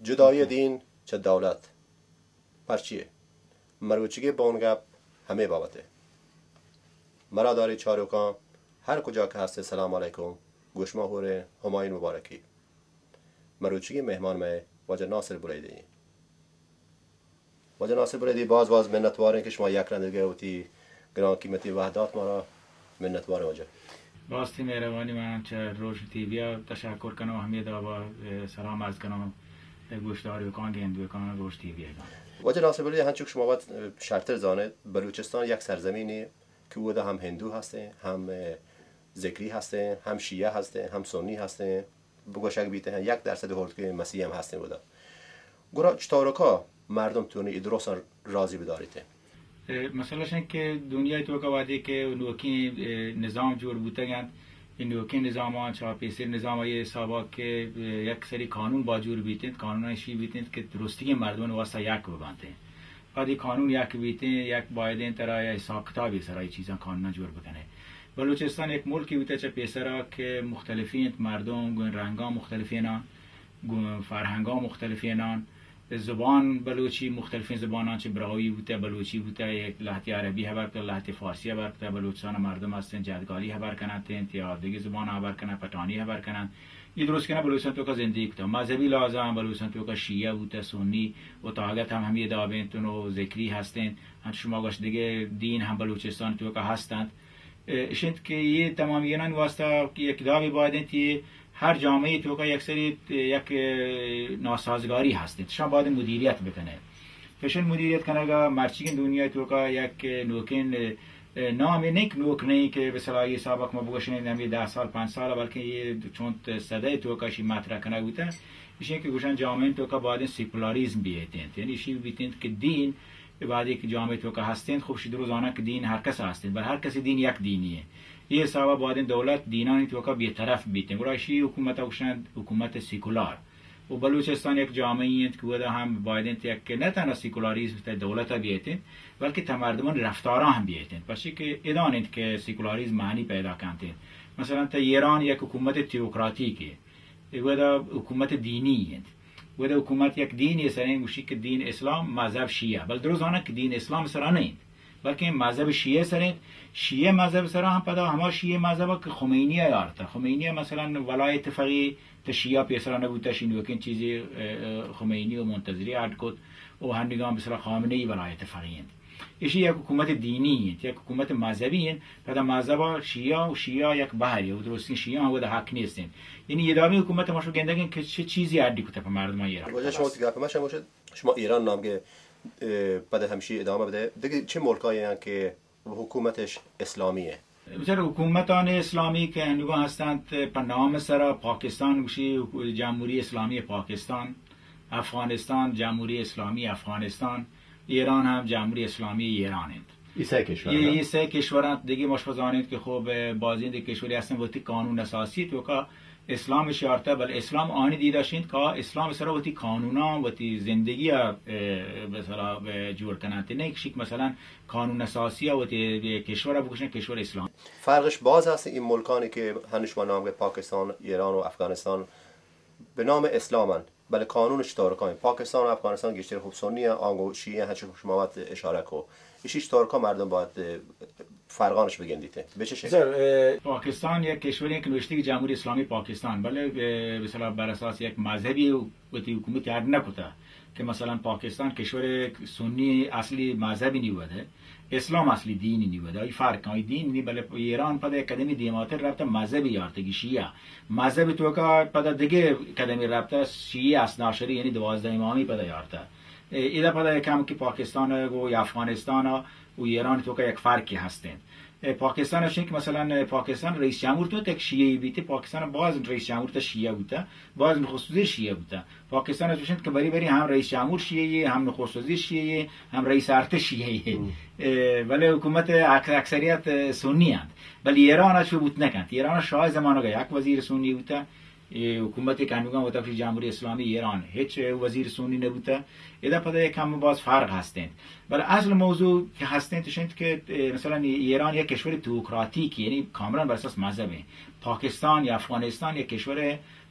جدائی دین چہ دولت پرچیے؟ مروچیگیں بونگپ ہمے بابتے۔ مراداری چاروکاں ہر کجا کہ ہستے سلام علیکم، گوشما ہوریں ہمایون مبارکی۔ مروچیگیں مہمان مئے واجہ ناصر بلیدی ایں۔ واجہ ناصر بلیدی، باز باز منتواریں کہ شما یک رندگے وتی گران قیمتی وہدات مارا۔ منتواریں واجہ۔ باز تئی مہربانی، من چہ روشن ٹی وی ءَ تشکر کنوں، ہمے دابا، اے، سلام عرض کنوں، اے، گوشداروکاں، گندوکاں روشن ٹی وی ءَ۔ واجہ ناصر بلیدی، ہنچو کہ شما وت، اے، شرتر زانت، بلوچستان یک سرزمینے کہ اودا ہم ہندو ہستیں، ہم، اے، ذکری ہستیں، ہم شیعہ ہستیں، ہم سنی ہستیں، بگوشگ بیت، یک درصد ہردکیں مسیح ہم ہستیں اودا۔ گڑا چطورکا مردم تونی اے درستاں راضی بداریت؟ اے، مسئلہ اش انت کہ دنیا توکا وہدے کہ نوکیں، اے، نظام جوڑ بوتگ انت، اے نوکیں نظاماں چہ پیسر نظام ءِ حسابا کہ، اے، یک سری قانون با جوڑ بیت انت، قانون اشی بیت انت کہ درستگیں مردمانی واسطہ یک ببنت۔ پد اے قانون یک بیت انت، یک باید انت ترا یا حساب کتابی سرا اے چیزاں قانوناں جوڑ بکنے۔ بلوچستان یک ملکی بوتہ چہ پیسرا کہ مختلفیں انت، مردم گوں رنگاں مختلفیناں، گوں فرہنگاں مختلفیناں، زبان بلوچی مختلفیں زباناں چہ براہوئی بوتہ، بلوچی بوتہ، یک لہتے عربی ہبر کتہ، لہتے فارسی ہبر کتہ، بلوچستان مردم ہستن جدگالی ہبر کننت انت یا دگہ زبان ہبر کننت، پٹانی ہبر کننت۔ اے درست کنہ بلوچستان توکا زندگی کتہ۔ مذہبی لحاظا بلوچستان توکا شیعہ بوتہ، سنی و تاگت ہم ہمے داب انت و ذکری ہست انت۔ انچو شما گوشت دگہ دین ہم بلوچستان توکا ہست انت۔ اے، اش انت کہ اے تمام اینانی واسطہ کہ یک دابے باید انت، اے ہر جامعہ توکا یک سری، یک، اے، ناسازگاری ہست انت۔ شما باید مدیریت بکنے۔ فیشن مدیریت کنگا مرچیگیں دنیا توکا یک نوکیں، اے، نامے نئیں کہ نوک نئیں کہ مثلا اے حسابا کہ ما بگوشیں ہمے دہ سال، پنچ سال، بلکہ اے چنت صدہ توکا اشی مطرح کنگ بوتہ۔ اش انت کہ گوشن جامعہ توکا باید سیکولاریزم بیت انت۔ یعنی اشی بیت انت کہ دین وہدے کہ جامعہ توکا ہست انت، خب شما درو زاناں کہ دین ہر کس ہست انت، بل ہر کسی دین یک دینی انت۔ اے حسابا باید انت دولت دینانی توکا بے طرف بیت انت۔ گڑا اشی حکومت گوشن حکومت سیکولار۔ و بلوچستان یک جامعہ انت کہ اودا ہم باید انت یک نہ تنہا سیکولاریزم تہ دولت بیت انت، بلکہ تہ مردمانی رفتاراں ہم بیت انت۔ پرچے کہ ادان انت کہ سیکولاریزم معنی پیدا کنت انت۔ مثلا تہ ایران یک حکومت تیوکراتیکے، اودا حکومت دینی انت۔ اودا حکومت یک دینی سر انت، گوشی کہ دین اسلام، مذہب شیعہ۔ بل درو زاناں کہ دین اسلام سرا نہ انت، بلکہ مذہب شیعہ سر انت۔ شیعہ مذہب سرا ہم پدا ہما شیعہ مذہب کہ خمینی آرتہ۔ خمینی مثلا ولایت فقیہ تہ شیعہ پیسرا نہ بوتہ، شی نوکیں چیزے، اے، اے، خمینی و منتظری اڈ کت و ہنگاں مثلا خامنہ ای ولایت فقیہ انت۔ ایشی یک حکومت دینی انت، یک حکومت مذہبی انت۔ پدا مذہب شیعہ و شیعہ یک بہرے و درستیں شیعہ ہم اودا حق نیست انت۔ یعنی ادامی حکومت ما شو گندگیں کہ چہ چیزی اڈی کتہ پہ مردمان ایران۔ واجہ شما وتی گپ ما شما شد، شما ایران نام گے، اے، پدا ہمشی ادامہ بدے۔ دگہ چہ ملکایی انت کہ حکومتش اسلامی انت؟ بچار حکومتان اسلامی کہ ہنوگا ہستنت پہ نام سرا پاکستان گوشی جمہوری اسلامی پاکستان، افغانستان جمہوری اسلامی افغانستان، ایران ہم جمہوری اسلامی ایران انت۔ اے سئے کشور اے، انت۔ اے سئے کشور انت۔ دگہ ما شما زانیں کہ خب، بازیں دگہ کشوری ہستن وتی قانون اساسی توکا اسلام شارتہ، بل اسلام آنی دیدا شنت کہ اسلام سرا وتی قانوناں، وتی زندگی ء، اے، مثلا، اے، جوڑ کننت۔ نہ کہ شیک مثلا قانون اساسی ء وتی کشور ء بگوشن کشور اسلام۔ فرقش باز ہست این ملکانی کہ ہنوش ما نام گے پاکستان، ایران و افغانستان، بہ نام اسلام انت، بلے قانونش چطورکا انت؟ پاکستان و افغانستان گیشتر خب سنی انت، آنگو شیعہ انت، ہنچو شما وت اشارہ کو۔ ایشی چطورکا مردم باید، اے، فرقانش بگندیت؟ بہ چہ شکل؟ سر، اے، پاکستان یک کشوری انت کہ نوشتگی جمہوری اسلامی پاکستان، بلے، اے، مثلا بر اساس یک مذہبی وتی حکومتی اڈ نہ کتہ کہ مثلا پاکستان کشور سنی اصلی مذہبی نی وھد ء، اسلام اصلی دینی نی وھد ء۔ آئی فرق، آئی دین نی، بلے ایران پدا یک قدمی دیماتر رپتہ، مذہبی یارتگی شیعہ۔ مذہب توکا پدا دگہ قدمی رپتہ، شیعہ اثنا عشری یعنی دوازدہ امامی پدا یارتہ۔ اے، ادا پدا یک کم کہ پاکستان ء گو یا افغانستان ء و ایران توکا یک فرقی ہستیں۔ اے، پاکستان ء چنکہ مثلا، اے، پاکستان رئیس جمہور تو تک شیعہ بیتے، پاکستان ء باز رئیس جمہور تا شیعہ بوتا، باز نخست وزیر شیعہ بوتا۔ پاکستان ء چوش انت کہ بری بری ہم رئیس جمہور شیعہ یے، ہم نخست وزیر شیعہ یے، ہم رئیس ارتش شیعہ یے۔ ہم۔ اے، بلے حکومت اک-، اکثریت سنی انت۔ بلے ایران ء چو بوت نہ کنت۔ ایران ء شاہ زمانگ ء یک وزیر سنی بوتا۔ اے حکومت کہ انوگاں وتا گوشی جمہوری اسلامی ایران، ہچ وزیر سنی نہ بوتا۔ ادا پدا یک کم باز فرق ہست انت۔ بلے اصل موضوع کہ ہست انت، اش انت کہ، اے، مثلا ایران یک کشور تئوکراتیک، یعنی کاملا بر اساس مذہب انت۔ پاکستان یا افغانستان یک کشور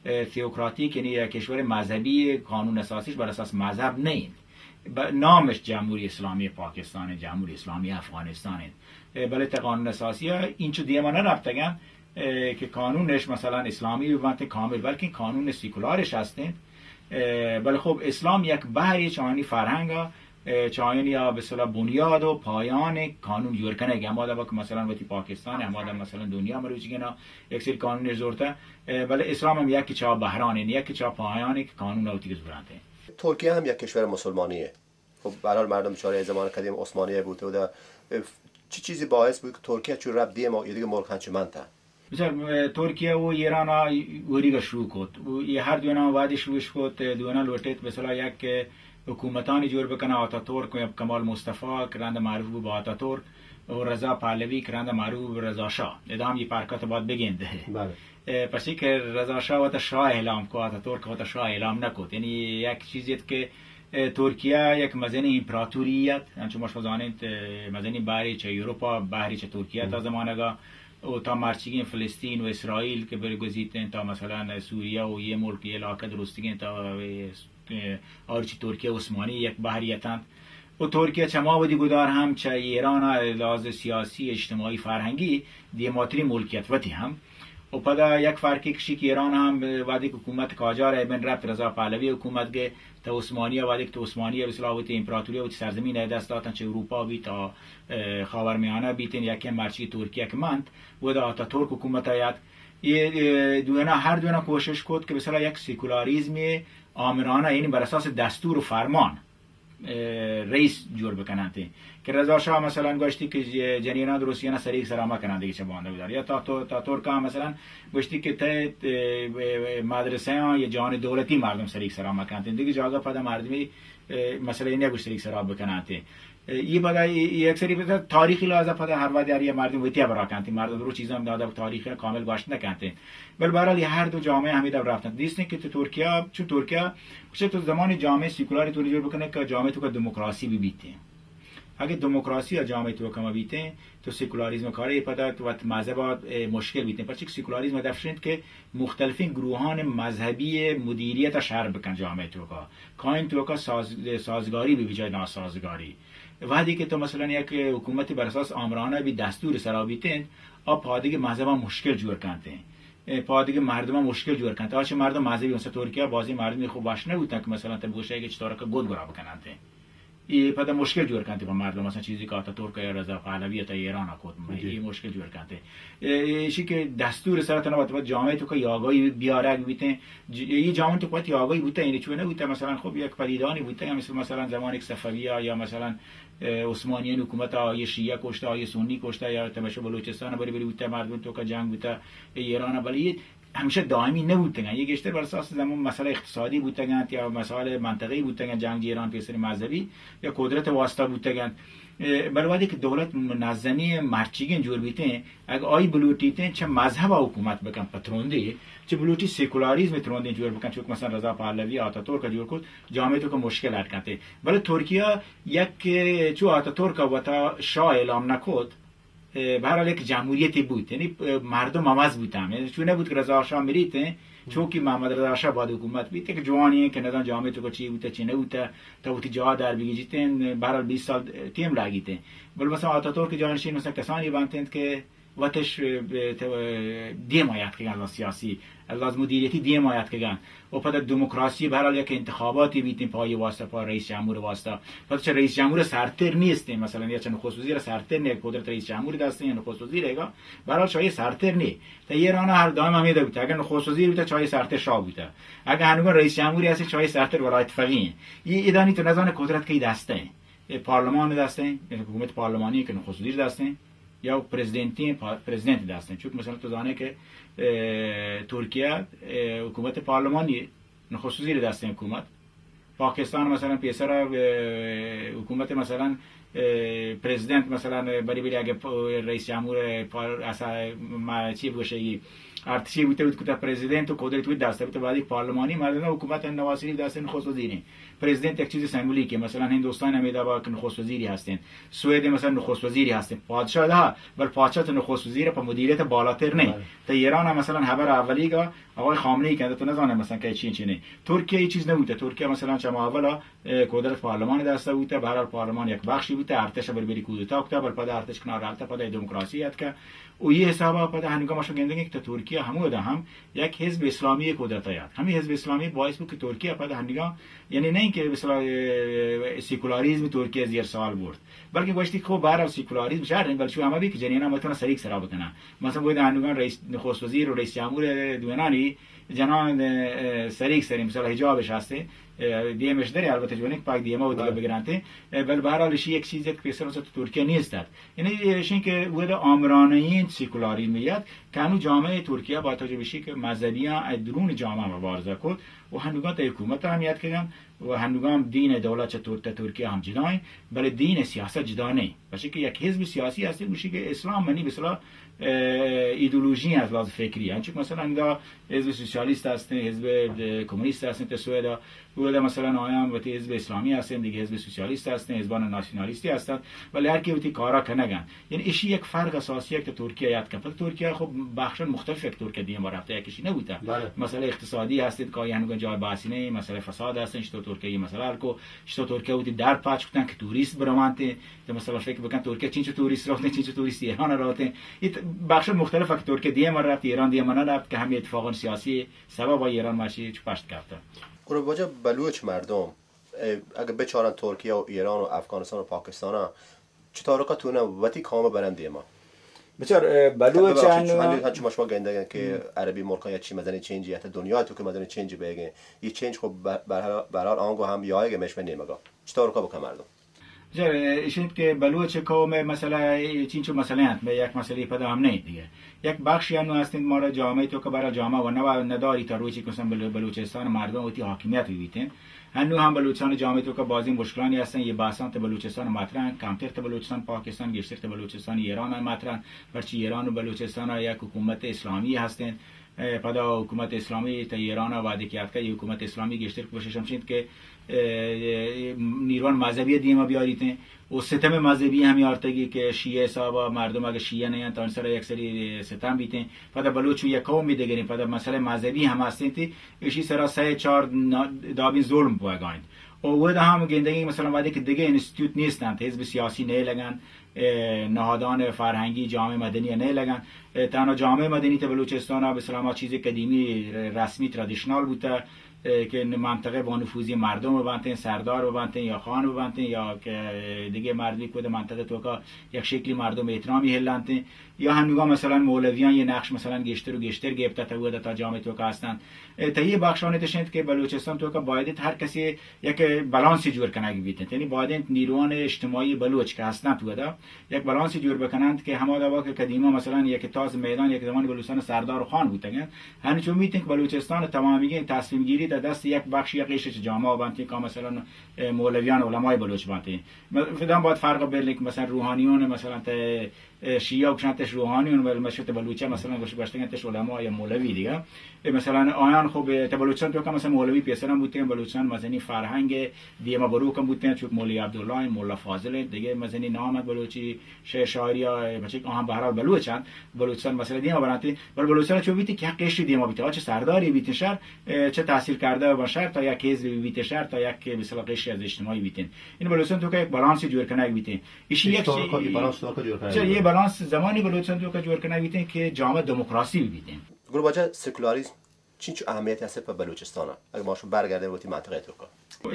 اه، تئوکراتیک، یعنی یک کشور مذہبی، قانون اساسیش بر اساس مذہب نہ انت. ب-، نامش جمہوری اسلامی پاکستان انت، جمہوری اسلامی افغانستان انت. اه، بلے تا قانون اساسی ء اینچو دیما نہ رپتگ انت، اه، کہ قانونش مثلاً اسلامی بہ بنت کامل، بلکن قانون سیکولارش ہست انت. اه، بلے خب اسلام یک بہرے چہ آیانی فرہنگ ء، اه، چہ آیانی آ بہ اصطلاح بنیاد و پایان قانون جوڑ کنگ. ہما دابا کہ مثلاً وتی پاکستان ء، ہما دابا مثلاً دنیا مروچیگیں ء یک سری قانون زورتہ، اه، بلے اسلام ہم یک چہ بہران انت، یک چہ پایان کہ قانون وتی زورانت. ترکیہ ہم یک کشور مسلمانی ہے. خب، بہرحال مردم چارے زمان قدیم عثمانی بوتے. و دا، اه، چی چیزی باعث بود کہ ترکیہ چو رب دیم و ایدگہ ملک ہنچو منتا؟ بچار، اه، ترکیہ و ایران ء وریگ ء شروع کت. و یہ ہر دوینا وعدے شروع کت، اه، دوینا لوٹیت، مثلاً یک، اه، حکومتانی جوڑ بکنن، آتا ترک و کمال مصطفی کہ رند معروف بود با آتا ترک، و رضا پہلوی کہ رند معروف بود رضا شاہ. ادام یہ پرکات بعد بگندے. بلے. اه، پرچی کہ رضا شاہ وتا شاہ اعلام کو، آتا ترک وتا شاہ اعلام نہ کت. یعنی یک چیزی ات کہ، اه، ترکیہ یک مزنی امپراتوری ات، انچو ما شما زانیت، اه، مزنی بحری چہ یورپا، بحری چہ ترکیہ تا زمانگا، و تا مرچیگیں فلسطین و اسرائیل کہ برگوزیت انت، تا مثلاً سوریہ و یہ ملک، یہ علاقہ درستگیں تا، اه، آرچی ترکیہ عثمانی یک بحری اتنت. و ترکیہ چما ودی گدار ہم چہ ایران ء لحاظ سیاسی، اجتماعی، فرہنگی دیماتری ملکیت وتی ہم. و پدا یک فرقی کشی کہ ایران ہم وہدی کہ حکومت قاجار ء بن رفت، رضا پہلوی حکومت گئے، تا عثمانی ء وہدی کہ تو عثمانی ء بسلا وتی امپراتوری وتی سرزمین ء دست داتن، چہ اروپا بیت تا، اه، خاورمیانہ بیتن، یکے مرچی ترکیہ کہ منت، ودا آتا ترک حکومت ء یات. یہ، اه، دوینا، ہر دوینا کوشش کت کہ بسلا یک سیکولاریزمی آمرانہ، یعنی بر اساس دستور و فرمان، اه، رئیس جوڑ بکننت. کہ رضا شاہ مثلاً گوشتی کہ ج-، جنینان درستیانا سریگ سرا مکنن دگہ چہ باندا بدار. یا تا تو-، تا ترکا مثلاً گوشتی کہ تے، اه، مدرسہ یا جان دولتی مردم سریگ سرا مکننت. دگہ جاگہ پدا مردمی، اه، مسئلہ نہ گوشت سریگ سرا بکننت. اه، یہ پدا، یہ، یہ اکثری پدا تاریخی لحاظا پدا ہر وقت یاری مردم وتی برا کنت. مردم رو چیزاں دادا تاریخ کامل گوشت نہ کنت. بل بہرحال یہ ہر دو جامعہ ہمیں دور رفتن. دیستیں کہ تو ترکیہ، چون ترکیہ چہ تو زمانی جامعہ سیکولاری توری جوڑ بکنے کہ جامعہ تو کا دموکراسی بھی بیتے ہیں. اگہ دموکراسی ء جامعہ تو کما بیتے ہیں، تو سیکولاریزم کارے پدا تو وت مذہب ء مشکل بیتے ہیں. پرچہ کہ سیکولاریزم ہدف شنت کہ مختلفیں گروہان مذہبی مدیریت ء شر بکن جامعہ تو کا. کائن تو کا ساز-، سازگاری بھی بجائے ناسازگاری. وہدی کہ تو مثلاً یک حکومت بر اساس آمرانہ بھی دستور سرا بیتے ہیں، آ پادگی مذہب مشکل جوڑ کنتے ہیں. اه، پادگی مردم مشکل جوڑ کنت. آ چہ مردم مذہبی، مثلاً ترکیہ بازی مردمی خوب باش نہ بوتن کہ مثلاً تب گوشے کہ چطور کہ گود گرا بکننت. یہ پدا مشکل جوڑ کنت با مردم، مثلاً چیزی کہ آتا ترک یا رضا پہلوی تا ایران کت، جی. یہ مشکل جوڑ کنت. اه، ایشی کہ دستور سر تنا وت جامعہ تو کہ یاگائی بیارگ بیتے، ج-، یہ جامعہ تو قوت یاگائی بوتا، یعنی چون نہ بوتا، مثلاً خوب یک پدیدانی بوتا، یا مثل مثلاً زمان ایک صفویہ یا مثلاً، اه، عثمانیان حکومت آ، یہ شیعہ کشتا، یہ سنی کشتا، یا تمشو بلوچستان بری بری بوتا، مردم تو کہ جنگ بوتا، ایران، بلے یہ ہمیشہ دائمی نہ بوتگاں. یہ گیشتر بر اساس زمان مسئلہ اقتصادی بوتگاں یا مسائل منطقی بوتگاں، جنگ جیران پیسر مذہبی یا قدرت واسطہ بوتگاں. اه، بل وہدے کہ دولت منظمی مرچیگیں جوڑ بیتیں، اگہ آئی بلوٹیتیں چہ مذہب حکومت بکن پتروندی، چہ بلوٹی سیکولاریزم تروندی جوڑ بکن، چونکہ مثلاً رضا پہلوی آتا ترک جوڑ کت، جامعہ تو کہ مشکل حل کنتے. بلے ترکیہ یک چو آتا ترک وتا شاہ اعلام نہ کت، اه، بہرحال یک جمہوریتی بوت، یعنی، اه، مردم عوض بوت ہمیں. چون نہ بوت کہ رضا شاہ مریت ہیں، چونکہ محمد رضا شاہ بعد حکومت بیت، یک جوانی ہیں کہ نظام جامعہ تو چی بوتا، چی نہ بوتا، تا وتی جا در بگی جیتے ہیں، بہرحال بیست سال ٹیم لاگیتے ہیں. بل مثلاً آتا ترک جانشین مثلاً کسانی بنتے ہیں کہ وتش، اه، ت-، اه، دیم آیات کہ سیاسی، لازم مدیریتی دیم آیات کہ و پدا دموکراسی بہرحال یک انتخاباتی بیتیں پای واسطہ، پا رئیس جمہور واسطہ. پدا چہ رئیس جمہور سرتر نیستیں، مثلاً یا چہ نخست وزیر سرتر نیست، قدرت رئیس جمہور دستیں یا نخست وزیر ایگا، بہرحال چاہیے سرتر نیست. تا ایران ہر دائم ہمیں بوتا، اگر نخست وزیر بوتا چاہیے سرتر شاہ بوتا، اگر ہنگون رئیس جمہوری ہستی چاہیے سرتر ولایت فقیہ ہیں. یہ ادانی تو نزان قدرت کئی دستیں، یہ پارلمان دستیں، یعنی حکومت پارلمانی کہ نخست وزیر دستیں، یا پرزیدنتی، پا-، پرزیدنت دستیں. چونکہ مثلاً تو زانے کہ، اه، ترکیہ، اه، حکومت پارلمانی نخست وزیر دستیں حکومت. پاکستان مثلاً پیسرا، اه، حکومت مثلاً، اه، پرزیدنت مثلاً بری بری اگه پ-، رئیس جمهور پار-، اسا ما چی بگوشگی، ارتشی بوته بود کتا پرزیدنت و قدرت بود دسته بوته، بعدی پارلمانی مردم حکومت نواز شریف دسته نخست وزیری. پرزیدنت یک چیز سمبولیکه، مثلاً هندوستان هم ادا با که نخست وزیری هستین، سوئد مثلاً نخست وزیری هستین، پادشاه ده، بل پادشاه تو نخست وزیر په مدیریت بالاتر نه. بله. تا ایران هم مثلاً خبر اولیگا آقای خامنه‌ای که تو نزانه مثلاً که چین چینه. ترکیه هیچ چیز نبوده. ترکیه مثلاً چما اولا اه، قدرت پارلمان دسته بوته، به هر حال پارلمان یک بخشی بوته، ارتش بر بری کودتا کته، بل پدا ارتش کنار رفته، پدا دموکراسی یاد که. و یه حسابا پدا هنگام شو گندگی که ترکیه همو ده هم یک حزب اسلامی قدرت یاد. همین حزب اسلامی باعث بود که ترکیه پدا هنگام، یعنی نه اینکه مثلاً، اه، سیکولاریزم ترکیه زیر سوال برد، بلکه گوشتی که خب به هر حال سیکولاریزم شر نه، بلکه همه بی که جنینا متونه سریک سرا بکنن. مثلاً بود هنگام رئیس، نخست وزیر و رئیس جمهور دوینانی جنان، اه، سریک سری، مثلاً حجابش هسته، اه، دیمش دره، البته جوانه که پاک دیما و دیگه بله. بگرانته، اه، بل به هر حال اشی یک چیزی که پیسر مثلاً تو ترکیه نیست ات. یعنی اشین که ودا آمرانه این سیکولاریزم یاد، کانو جامعه ترکیه با توجه بشی که مذهبیان درون جامعه مبارزه کد و هنوگان تا حکومت هم یاد کدن و هنوگان دین دولت چه تر-، تا ترکیه هم جدا این، بله دین سیاست جدا نه. پچه که یک حزب سیاسی هستی، گوشی که اسلام منی بسلا، اه، ایدئولوژی از لحاظ فکری. انچو که مثلاً دا حزب سوسیالیست هستن، حزب، اه، کمونیست هستن تا سوئدا، اودا مثلاً آیان وتی حزب اسلامی هستن، دیگه حزب سوسیالیست هستن، حزبان ناسیونالیستی هستن، ولی هر کی وتی کارا کنگن. یعنی اشی یک فرق اساسی یک تا ترکیه یاد کن. پس ترکیه خب بخشن مختلف یک ترکیه دیما رفته، یک اشی نبوده. بله. مسئله اقتصادی هستید که آیان جای بحثی نه، مسئله فساد هستن، چطور ترکیه این مسئله حل کو، چطور ترکیه وتی در پاچ کتن که توریست بروانته، تو مثلاً فکر بکن ترکیه چینچو توریست روتیں، چینچو توریست ایران روتیں. ایت بخش مختلف که ترکیه دیما رفت، ایران دیما نرفت، که همین اتفاقان سیاسی سبب ایران ماشی چو پشت کفته. گروه واجه بلوچ مردم، اه، اگه بچارن ترکیه و ایران و افغانستان و پاکستان، چطور که تو نه وتی قوم برن دیما؟ بچار، اه، بلوچ هنو هنچو ما شما گندگن که عربی ملکان یا چی مزنی چینجی، حتی دنیا تو که مزنی چینج بیگن. یه چینج خب بر-، برحال، برحال آنگو هم یایگه مشمه نیمگا. چطور که بکن مردم؟ جا، اشیت که بلوچ قوم مسئله، چینچو مسئله انت، به یک مسئله پدا هم نه دیگه. یک بخشی انو هستند ما را جامعه تو که برای جامعه و نوا نداری تا روچی که مثلاً بلو-، بلوچستان مردم وتی حاکمیت بیتن. انو هم بلوچستان جامعه تو که بازی مشکلانی هستن، یه بحثان تو بلوچستان مطرحن، کمتر تو بلوچستان پاکستان، گیشتر تو بلوچستان ایران مطرحن، پرچی ایران و بلوچستان یک حکومت اسلامی هستند. اه، پدا حکومت اسلامی تا ایران وعده که آتکا، یه حکومت اسلامی گیشتر کوشش هم چینت که، اه، نیروان مذہبی دیما بیاریتیں و ستم مذہبی ہم یارتگی کہ شیعہ حسابا مردم اگہ شیعہ نہ انت، آنی سرا یک سری ستم بیتیں۔ پدا بلوچ و یک قومی دگریں، پدا مسئلہ مذہبی ہم ہستیں تی، اشی سرا سہ چار نا-، دابیں ظلم بوگا انت۔ و ودا ہم گندگی مثلاً وہدے کہ دگہ انستیتوت نیستنت، حزب سیاسی نئے لگن، اه، نہادان فرہنگی جامعہ مدنی نئے لگن۔ اه، تنہا جامعہ مدنی تے بلوچستان ء بسلام چیز قدیمی ر-، رسمی ترادیشنال بوتا، اه، کہ منطقہ با نفوذی مردم بنتیں، سردار بنتیں یا خان بنتیں یا کہ دگہ مردمی کود منطقہ توکا یک شکلی مردم احترامی ہلنتیں یا ہنوگا مثلاً مولویان یہ نقش مثلاً گیشتر و گیشتر گپتا تا ودا تا جامعہ توکا ہستن۔ اه، تا یہ بخشانی تشنت کہ بلوچستان توکا باید ہر کسی یک بالانسی جوڑ کنگ بیت انت۔ یعنی باید انت نیروان اجتماعی بلوچ کہ ہستنت ودا یک بالانسی جوڑ بکننت کہ ہما دوا کہ قدیما مثلاً یک تاز میدان یک زمانی بلوچستان سردار خان بوتگ انت، ہنچو میت انت کہ بلوچستان تمامیگیں تصمیم گیری در دست یک بخش یک ایش جامعہ بنت کہ مثلاً، اه، مولویان علمای بلوچ بنت۔ م-، فدان باید فرق بین کہ مثلاً روحانیون مثلاً تے اه، شیعہ گوشنتش روحانی اون، بل مشت بلوچا مثلاً گوش-، گوشتگنتش علماء یا مولوی دیگه۔ اه، مثلاً آیان خب، اه، تا بلوچستان توکا مثلاً مولوی پیسران بوتیں، بلوچستان مزنی فرهنگ دیما بروکن بوتیں، چوک مولوی عبدالله، مولا فاضل، دیگه مزنی نام انت بلوچی شعر شاعری ها، اه، بچک آهان بهرحال بلوچ انت، بلوچستان مسئله دیما برانتی، بل بلوچستان چو بیتی که حق اشی دیما بیتی، چه سرداری بیتی شهر، اه، چه تحصیل کرده و شهر، تا یک حزب بیتی شهر، تا یک مثلاً قشری از اجتماعی بیتین. این بلوچستان توکا یک بالانسی جوڑ کنگ بیتین۔ ایشی یک چطور چی-، کا-، یہ بالانس چطور کا جوڑ کنگ یہ بیتین؟ بالانس زمانی بلوچستان توکا جوڑ کنگ بیتین کہ جامع دموکراسی بیتین۔ گروہ واجہ سیکولاریزم چینچو اہمیت ہستے پہ بلوچستان؟ اگر ما شما برگردیں وتی منطقہ توکا۔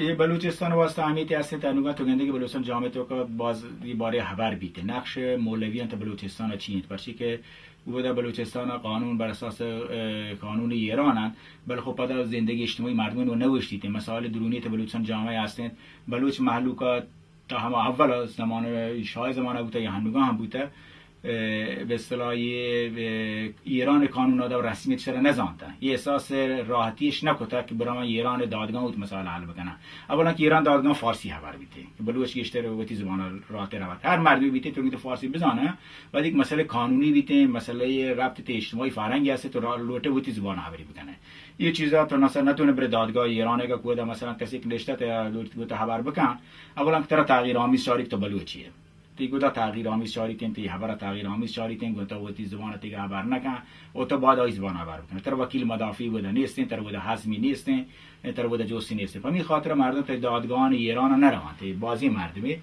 یہ بلوچستان واسطہ اہمیت ہستے، تنوگا تو گندے کہ بلوچستان جامع توکا باز یہ بارے خبر بیتین۔ نقش مولویان تا بلوچستان چی انت؟ پرچی کہ اودا بلوچستان قانون بر اساس، اه، قانون ایران انت، بل خب پدا زندگی اجتماعی مردمان و نوشتیتین۔ مسائل درونی تا بلوچستان جامعہ ہستین۔ بلوچ مہلوکا تا ہما اول زمانہ، شاہ زمانہ بوتا یا ہنوگا ہم بوتا، اه، به اصطلاح یه، اه، ایران قانون آداب رسمیت سر نزانتا. یه احساس راحتیش نکتا که برای ایران دادگاه وتی مسائل حل بکنن. اولا که ایران دادگاه فارسی خبر بیته که بلوچ گیشتر وتی زبان راحت روت. هر مردمی بیته تو میگه فارسی بزانه، ولی یک مسئله قانونی بیته، مسئله ربط ته اجتماعی فرهنگی هسته تو را-، لوٹه وتی زبان خبری بکنه. یه چیزا تو مثلا نتونه بره دادگاه ایران که کودا مثلا کسی که نشته ته لوٹ-، لوٹه خبر بکن، اولا که ترا تغییر آمیز شاری تو بلوچیه. تی گودا تغییر آمیز چاریتیں، تی خبر تغییر آمیز چاریتیں، گوں تو وتی زبان تیگا خبر نکن، او تو باید آئی زبان خبر بکن. تر وکیل مدافعی ودا نیستیں، تر ودا حزمی نیستیں، تر ودا جوستی نیستیں. پمی خاطر مردم تی دادگاہان ایران نروان، تی بازی مردمی،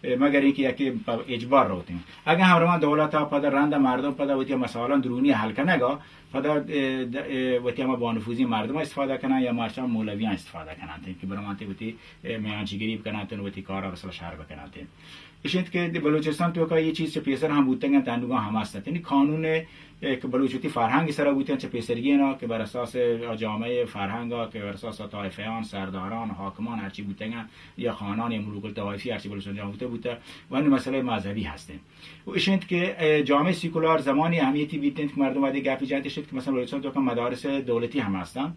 مگر اینکہ یکی پہ اجبار روتیں. اگہ ہم روان دولت پدا رند مردم پدا وتی مسائلان درونی حل کنگا، پدا، اه، د-، اه، وتی ہما بانفوذی مردم استفادہ کنن یا مرچان مولویان استفادہ کنن، تی کہ برمانتے وتی، اه، میانجیگری بکنن، وتی کارا بسلا شہر بکنن. ایش انت کہ دی بلوچستان توکا یہ چیز چہ پیسر ہم بوتگ انت، انوگا ہم ہست انت. یعنی قانون، اه، کہ بلوچ وتی فرہنگ سرا بوتگ انت، چہ پیسرگین ء کہ بر اساس جامعہ فرہنگ ء کہ بر اساس طائفیان، سرداران، حاکمان ہرچی بوتگ انت یا خانان یا ملوک الطوائفی ہرچی بلوچستان جامعہ بوتگ بوتگ و این مسئلہ مذہبی ہست انت. و ایش انت کہ، اه، جامعہ سیکولار زمانی اہمیتی بیت انت کہ مردم وہدے گپی جنت ایش انت کہ مثلا بلوچستان توکا مدارس دولتی ہم ہستن.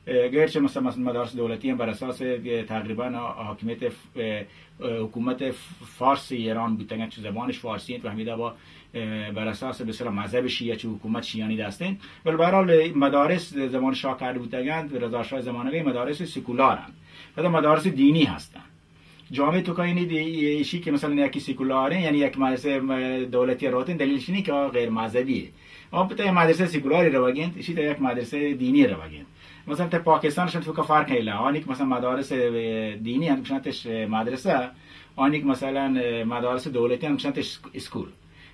اه، گرچہ مثلا، مثلا مدارس دولتی ہم بر اساس، اه، تقریبا حاکمیت ف-، اه، اه، حکومت ف-، فارس ایران بوتگن، چون زبانش فارسی انت و ہمیدا با، اه، بر اساس بسیار مذہب شیعہ چون حکومت شیعانی دست انت. ولی بہرحال مدارس زمان شاہ کار بوتگن، رضا شاہ زمانگی مدارس سیکولار انت. پدا مدارس دینی ہستن. جامعہ توکا اینی دی-، ایشی کہ مثلا یکی سیکولار ہیں، یعنی یک مدرسہ، م-، دولتی روتیں، دلیل شنی کہ غیر مذہبی ہے. آن پتہ مدرسہ سیکولاری روگی انت، ایشی تا یک مدرسہ دینی روگی انت. مثلا تا پاکستان شن توکا فرق ہے لا، آنی کہ مثلا مدارس، اه، دینی انت، کشنتش مدرسہ، آنی کہ مثلا، اه، مدارس دولتی انت، کشنتش اسکول.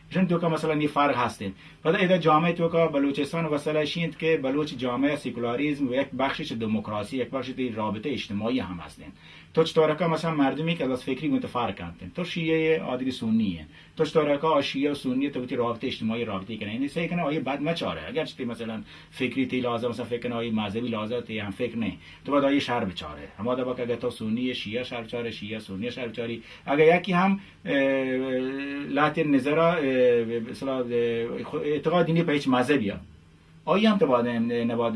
ایشان توکا مثلا یہ فرق ہست انت. پدا ادا جامعہ توکا بلوچستان مسئلہ ایشی انت کہ بلوچ جامعہ سیکولاریزم و یک بخشی چہ دموکراسی، یک بخشی تی رابطہ اجتماعی ہم ہست انت. تو چطور کہ مثلا مردمی کہ از فکری گون تو فرق انت، تو شیعہ ئے، آدگی سنی انت. تو چطور کہ آ شیعہ و سنی تو وتی رابطہ اجتماعی رابطہ کنه، یعنی صحیح کنه، آئی بد مچاره. اگر چتی مثلا فکری تی لازم، مثلا فکر کنه، آئی مذہبی لازم تی ہم فکر نہیں، تو باید آئی شر بچاره. ہما دبا کہ اگر تو سنی ئے، شیعہ شر بچاره، شیعہ سنی شر بچاری. اگر یکی ہم اه، لاتین نظر، اه، مثلا، اه، خو-، اعتقاد دینی پہ ہچ مذہبی ء. آئی ہم تو باید ن-، نباید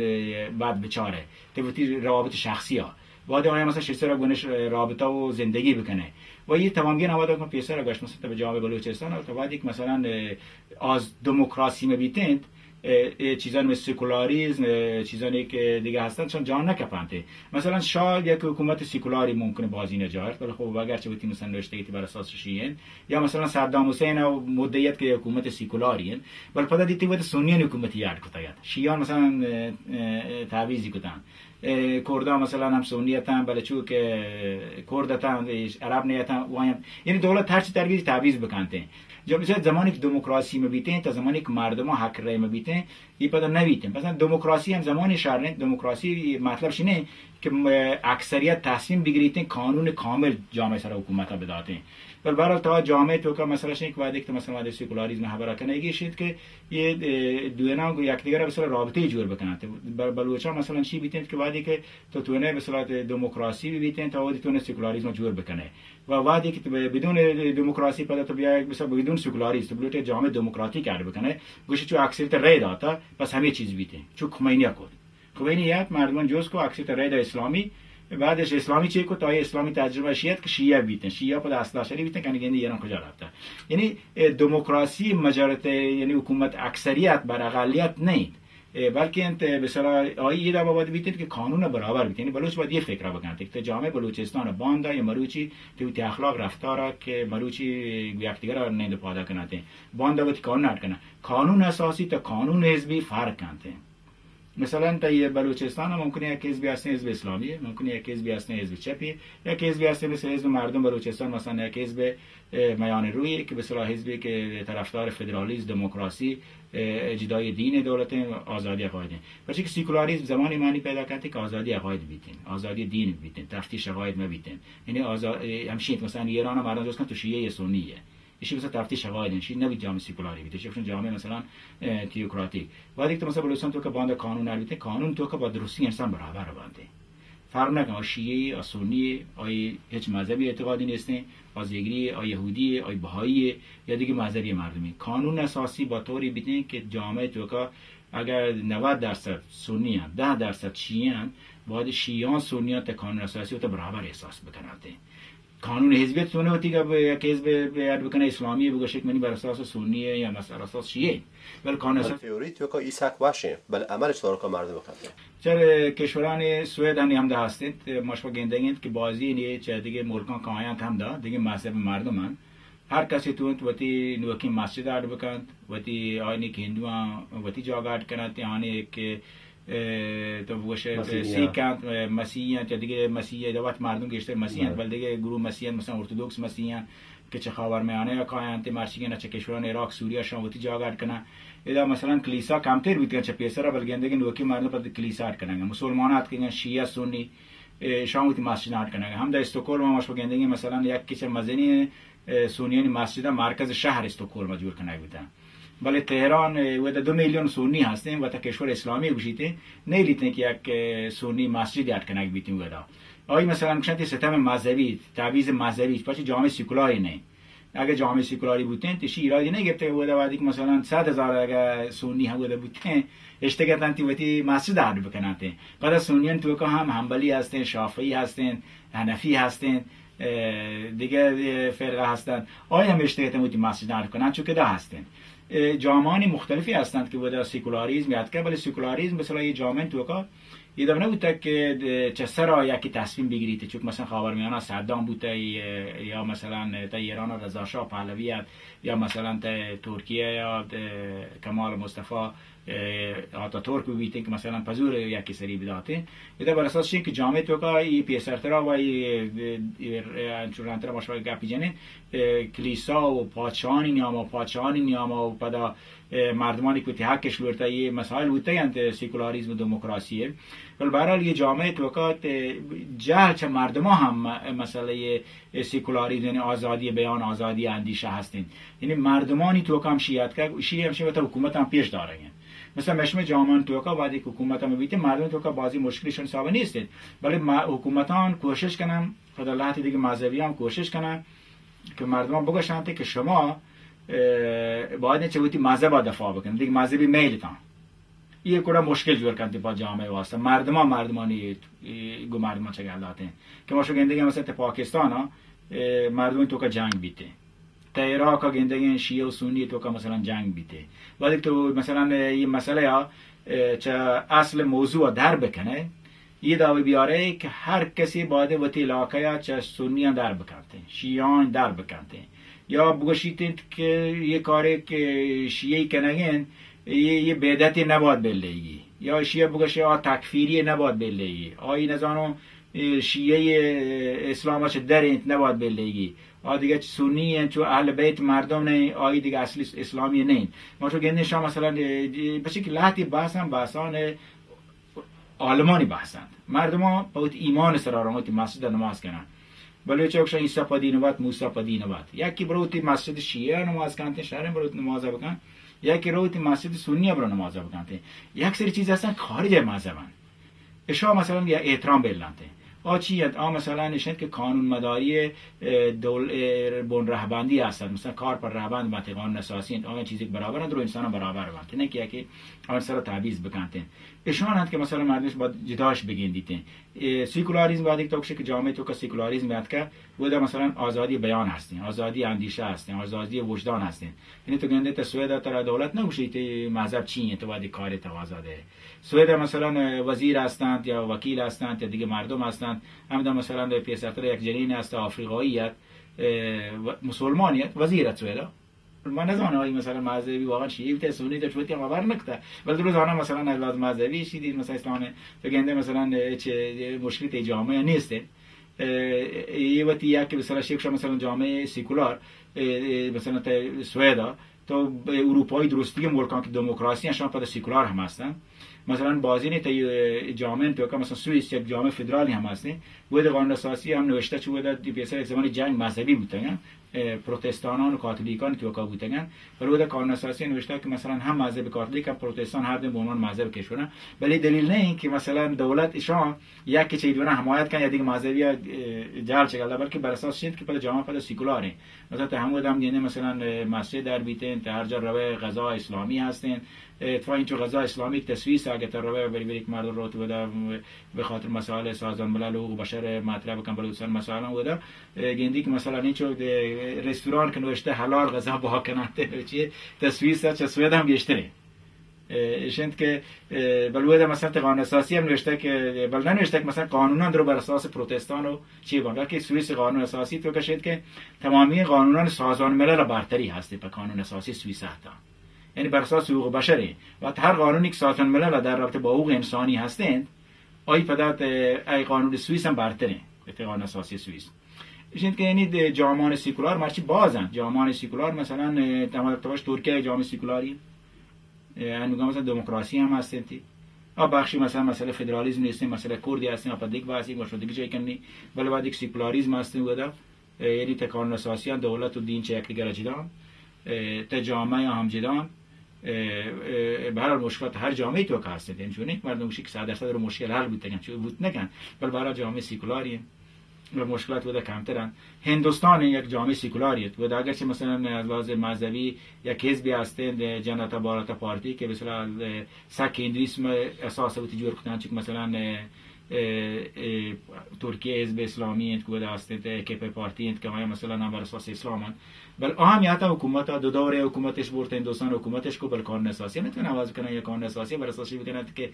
بد بچارے. تو وتی روابط شخصی ء. باید آیا مثلا شیرسر گونش رابطہ و زندگی بکنے. و یہ تمام گین آواز کن پیسر گشت مثلا تو جامعہ بلوچستان تو باید یک مثلا، اه، آز دموکراسی میں بیتیں، اه، اه، چیزان میں سیکولاریزم، اه، چیزانی کہ دیگه هستن چون جان نکپنتے. مثلا شاید یک حکومت سیکولاری ممکنه بازی نجات، ولی خب اگر چه وتی مثلا نوشتگی بر اساس شیعه یا مثلا صدام حسین و مدعیت که حکومت سیکولاری انت، ولی پدا دیتی وقت سنیان حکومتی یاد کتگت، شیعان مثلا، اه، اه، تعویزی کتن. اه، کردان مثلا هم سنی اتن، بلے چو که کرد اتن، عرب نه اتن، و هم، یعنی دولت هرچی ترویج تعویز بکنتیں. جب مثلا زمانی که دموکراسی مبیتیں، تا زمانی که مردم حق رای مبیتیں، یہ پدا نہ بیتیں. مثلا دموکراسی ہم زمانی شر انت، دموکراسی مطلب شی نہیں کہ م-، اکثریت تصمیم بگریتیں قانون کامل جامعہ سر حکومت بداتیں. بل بہرحال تا جامعہ توکا مسئلہ شنی کہ وہدے کہ تو مثلا وہدے سیکولاریزم خبر کنگی شید کہ یہ، اه، دوینا گو یک دیگر مثلا رابطے جوڑ بکنن. تو بل-، بلوچا مثلا شی بیتیں کہ وہدے کہ تو تونے مثلا دموکراسی بھی بیتیں، تو وہدے تونے سیکولاریزم جوڑ بکنے. و وہدے کہ تو بدون دموکراسی پدا تو بیا مثلا بدون سیکولاریزم تو بلوٹے جامعہ دموکراتیک ایڈ بکنے، گوشی چو اکثریت رای داتا، پس ہمیں چیز بیتیں، چو خمینی کت. خمینی یات مردمان جوز کو اکثریت رای دا اسلامی، بعدش اسلامی چی کو تا اسلامی تجربہ شیعت کہ شیعہ بیتیں، شیعہ پدا اصلاح شریف بیتیں، کنی گندی ایران کجا رفتا. یعنی، اه، دموکراسی مجرد، یعنی حکومت اکثریت بر اقلیت نہیں. اه، بلکہ انت، اه، بسرا آئی یہ دعوی باید بیتیں کہ قانون برابر بیتیں. یعنی بلوچ باید یہ فکر بکنت کہ جامعہ بلوچستان باندا یا مروچی تو وتی اخلاق رفتار کہ مروچی یک دیگر نیند پادا کناتیں. باندا وتی قانون اڈ کنن. قانون اساسی تا قانون حزبی فرق کنتیں. مثلا تا یہ بلوچستان ممکن ہے یک حزبی ہستیں حزب اسلامی ہے، ممکن ہے یک حزبی ہستیں حزب چپی ہے، یک حزبی ہستیں مثل حزب مردم بلوچستان مثلا یک حزب اه، میان روی که به اصطلاح حزبی که طرفدار فدرالیسم، دموکراسی، اه، جدای دین دولت، آزادی عقاید. پرچه که سیکولاریسم زمانی معنی پیدا کرده که آزادی عقاید بیتین، آزادی دین بیتین، تفتیش عقاید مبیتین. یعنی آزا-، اه، همشین مثلا ایران مردم جوز کن تو شیعه یا سنی ہے. ایشی مثلا تفتیش عقاید، ایشی نبی جامعه سیکولاری بیتین، ایشی جامعه مثلا، اه، تیوکراتیک. وقتی که تو مثلا بلوچستان تو که باندا قانون نبیتین، قانون تو که با درستی انسان برابر بانده. فرق نہ کن، آ شیعہ، آ سنی، آئی ہچ مذہبی اعتقادی نیستیں، آ زیگری، آ یہودی، آ بہائی یا دیگہ مذہبی مردمی۔ قانون اساسی با طوری بیتیں کہ جامعہ توکا اگر نود درصد سنی انت، دہ درصد شیعہ انت، باید شیعان سنیان تا قانون اساسی وتا برابر احساس بکناتیں۔ قانون حزبیت تو نہ وتی گپ، یک حزب ایڈ بکنے، اسلامی بگوشے کہ منی بر اساس سنی ہے یا مسئلہ اساس شیعہ ہے، بل قانون اساس تیوری توکا ای سک وشیں، بل عمل چطور کا مردم کرتے؟ چر کشورانی سوید ہنی ہمدا ہستیں، مشوا گندگیں کہ بازی نے چہ دیگہ ملکاں کایاں ہمدا، دیگہ مذہب مردم ہن۔ ہر کسی تو انت وتی نوکیں مسجد اڈ بکنت، وتی آئینی کہ ہندوان وتی جاگہ اڈ کنت، آنی کہ اے، تو بگوش، مسیحی سیکھ انت، اے، مسیحی انت، یا دیگہ مسیحی، ادا وت مردم گیشتر مسیح انت، بلے۔ بل دیگہ گروہ مسیح انت، مثلاً ارتودکس مسیح انت کہ چہ خاورمیانہ ءَ کاینت، مرچیگیں چہ کشوران عراق، سوریہ، شان وتی جاگہ اڈ کنن۔ ادا مثلاً کلیسا کمتر بیتگن چہ پیسرا، بل گندگیں نوکی مردم پد کلیسا اڈ کنن۔ مسلمان اتکگن، شیعہ، سنی، اے، شان وتی مسجد اڈ کنن۔ ہمدا استکہولم ہم شما گندگیں مثلاً یک چہ مزنیں، اے، سنیانی مسجد مرکز شہر استکہولم جوڑ کنگ بیتن۔ بلے تہران، اے، اودا دو میلیون سنی ہستیں، وتا کشور اسلامی گوشیتیں، نیلیتیں کہ یک، اے، سنی مسجد اڈ کنگ بیتیں اودا۔ آئی مثلاً گوشنت ستم مذہبی، تبعیض مذہبی، پرچہ جامعہ سیکولاری نہ۔ اگہ جامعہ سیکولاری بوتیں، تشی ایرادی نہ گپتہ، اودا وہدی کہ مثلاً صد ہزار اگہ سنی ہم اودا بوتیں، اشتگتنتی وتی مسجد اڈ بکننتیں۔ پدا سنیان توکا ہم حنبلی ہستیں، شافعی ہستیں، حنفی ہستیں، اے، دیگہ، اے، فرقہ ہستن، آئی ہم اشتگتن وتی مسجد اڈ کنن، چونکہ دا ہستن۔ اے، جامعانی مختلفی ہستن کہ ودا سیکولاریزم یاد کن، بلے سیکولاریزم مثلاً یہ جامعہ توکا یہ دم نہ بوتا کہ، اے، چہ سرا یکی تصمیم بگیریت، چونکہ مثلاً خاورمیانہ صدام بوتا، اے، یا مثلاً تا ایران رضا شاہ پہلوی ات، یا مثلاً تا ترکیہ یا، اے، کمال مصطفی اے، آتاتورک ببیتیں کہ مثلاً پہ زور یکی سری بداتیں۔ ادا بر اساس چی کہ جامعہ توکا ای پیسرترا و ای، اے، اے، انچو رندترا ما شما گپی جنیں، اے، کلیسا و پادشاہانی نیاما و پادشاہانی نیاما و پدا، اے، مردمانی کہ وتی حقش لوٹتا، یہ مسائل بوتا انت سیکولاریزم و دموکراسی ہے۔ بل بہرحال یہ جامعہ توکا تے جہل چہ مردما ہم مسئلہ یہ اے سیکولاریزم، یعنی آزادی بیان، آزادی اندیشہ ہستیں۔ یعنی مردمانی توکا ہم شیعت کا، شیعہ ہمشی وتا حکومت ہم پیش دارگ ہیں۔ مثلاً مشمع جامعہ توکا وہدی کہ حکومت ہم بیتے، مردم توکا بازی مشکلشان حساب نیست، بلے ما-، حکومتان کوشش کنن، خدا اللہ تی دیگه مذہبیان کوشش کنن کہ مردمان بگشانتے کہ شما، اے، باید چه وتی مذہب دفاع بکن، دیگه مذہبی میلتان۔ یہ کڑا مشکل جوڑ کنت پہ جامعہ واسطہ۔ مردمان، مردمانی، اے، گو مردمان چہ گل داتیں کہ ما شو گندگیں مثلاً تے پاکستان ءَ، اے، مردمانی توکا جنگ بیتے۔ تے عراق ءَ گندگیں شیعہ و سنی توکا مثلاً جنگ بیتے۔ وقتی تو مثلاً یہ مسئلہ ءَ، اے، چہ اصل موضوع در بکنے، یہ دعوی بیارے کہ ہر کسی باید وتی علاقہ ءَ چہ سنیاں در بکنتے، شیعان در بکنتے۔ یا بگوشیت انت کہ یہ کارے کہ شیعی کنگین، یہ، یہ بدعتی نباید بلیگی۔ یا شیعہ بگوشے آ تکفیری نباید بلیگی۔ آئی نزانو، اے، شیعی، اے، اسلام چہ در انت نباید بلیگی۔ آ دیگه سنی انت، چو اہل بیت مردم نہیں، آئی دیگه اصلی اسلامی نہیں۔ ما چو گندیں شاہ مثلاً، اے، اے، بچے کہ لہتی بحث ہم بحثان، اے، عالمانی بحث انت۔ مردمان پہ وتی ایمان سرا رون وتی مسجد نماز کنن۔ بلوچ ءَ گوشن عیسی پہ دین وت، موسی پہ دین وت۔ یکی بروتی مسجد شیعہ نماز کنت، شریں بروت نماز بکن۔ یکی روتی مسجد سنی برو نماز بکنت۔ یک سری چیز ہستن خارج مذہب انت۔ اشا مثلاً یا احترام بلنت۔ آ چی انت؟ آ مثلاً اش انت کہ قانون مداری، اے، دول-، اے، بن رہبندی ہستن۔ مثلاً کار پر رہبند بنت، قانون اساسی انت۔ آ چیزی برابر انت، رو انسان برابر بنت۔ نہ کہ، کہ آن سر تبعیض بکنت۔ اشان انت کہ مثلاً مردمش باید جداش بگندیت۔ اے سیکولاریزم وہدی کہ تو گوشے کہ جامعہ توکا سیکولاریزم اتکا، اودا مثلاً آزادی بیان ہستیں، آزادی اندیشہ ہستیں، آزادی وجدان ہستیں۔ یعنی تو گندے تو سویدا ترا دولت نہ گوشی تی مذہب چی انت، تو وہدی کاری تو آزاد ہے۔ سویدا مثلاً وزیر ہستنت یا وکیل ہستنت یا دیگه مردم ہستنت، ہمدا مثلاً پیسرتر یک جنین ہست آفریقایی ات، اے، و-، مسلمانی ات، وزیر ات سویدا۔ من نزانم آئی مثلاً مذہبی واقعاً شیعی بوتہ، سنی تہ چوتی ہم خبر نکتہ، بل درو زانم مثلاً لحاظ مذہبی شی دید مثلاً اسلام، تو گندے مثلاً چه مشکلی تی جامعہ نیست۔ اے، اے وتی یا کہ مثلاً شیخ شاہ مثلاً جامعہ سیکولار، اے، اے، مثلاً تے سویدا، تو اروپایی درستی ملکان کہ دموکراسی انت، شان پدا سیکولار ہم ہستن۔ مثلاً بازی نے تی، اے، جامعہ توکا مثلاً سوئیس یک جامعہ فدرالی ہم ہستیں۔ وہ قانون اساسی ہم نوشتہ چو ودا دی پیسر یک زمانی جنگ مذہبی بوتگن۔ اه، پروتستانان و کاتولیکان توکا بوتگن، بلے اودا قانون اساسی نوشتہ کہ مثلاً ہم مذہب کاتولیک ہم پروتستان ہر دو به عنوان مذہب کشورن، بلے دلیل نہ انت کہ مثلاً دولت اشان یک چہ دونا حمایت کن یا دیگه مذہبی، اه، جال چگل، بلکہ بر اساس چنت کہ پدا جامعہ پدا سیکولار ہیں. مثلاً تا ہمود ہم گندے مثلاً، اه، مسجد در بیتیں، تا ہر جا روے غذا اسلامی ہستیں، اه، اتفاقاً چو غذا اسلامی تصویر ساگت روے، بری بری یک مردم روت ودا، اه، به خاطر مسائل سازمان ملل و حقوق بشر مطرح بکن، بلوچستان مسائل هم ودا، اه، گندی که مثلاً اینچو ده رستوران که نوشته حلال غذا با کنند، چی تصویر سا چه سوید هم گیشتره. اه، اشنت که، اه، بلوده مثلاً ته قانون اساسی هم نوشته که، بل ننوشته که مثلاً قانونا درو بر اساس پروتستان و چی بان، بلکه سوئیس قانون اساسی تو کشید که تمامی قانونان سازمان ملل برتری هستی په قانون اساسی سوئیس حتی. یعنی بر اساس حقوق بشر ہیں. و هر قانونی که سازمان ملل در رابطه با حقوق انسانی هستند، آئی پدا ات، ای قانون سوئیس هم برتر ہیں، ات قانون اساسی سوئیس. اشنت که یعنی ده جامعان سیکولار مرچی بازن، جامعان سیکولار مثلاً، اه، تمام توش ترکیه جامعه سیکولاری، اه، انوگا مثلاً دموکراسی هم هستند تی. آ بخشی مثلاً مسئله فدرالیزم نیستن، مسئله کردی هستن، آ پا دیگه بحثی گوشو دیگه جای کنی، بلے بعد یک سیکولاریزم هستن ودا. اه، یعنی ته قانون اساسی هم دولت و دین چه یکدیگر جدان، اه، ته جامعه هم جدان، اه، اه، به هر حال مشکلات هر جامعه تو که هستید، یعنی چون یک مردم گوشی که صد درصد رو مشکل حل بوتگن، چون بوت نکن، بل به هر حال جامعه سیکولاری و مشکلات ودا کمترن. هندوستان یک جامعه سیکولاری است. ودا اگرچه مثلاً از لحاظ مذهبی یک حزبی هستند، جنتا باراتا پارتی، که مثلاً سک هندویسم اساس بوتی جور کتن، چون مثلاً اه، اه، ترکیه حزب اسلامی انت که ودا هستند، اه، کپ پارتی انت که آیا مثلاً هم بر اساس اسلام انت. بل آ هم یاتا حکومت ها دو دور حکومتش برت، هندوستان حکومتش کو، بل قانون اساسی نتوان عوض کنن یا قانون اساسی بر اساس بکنن که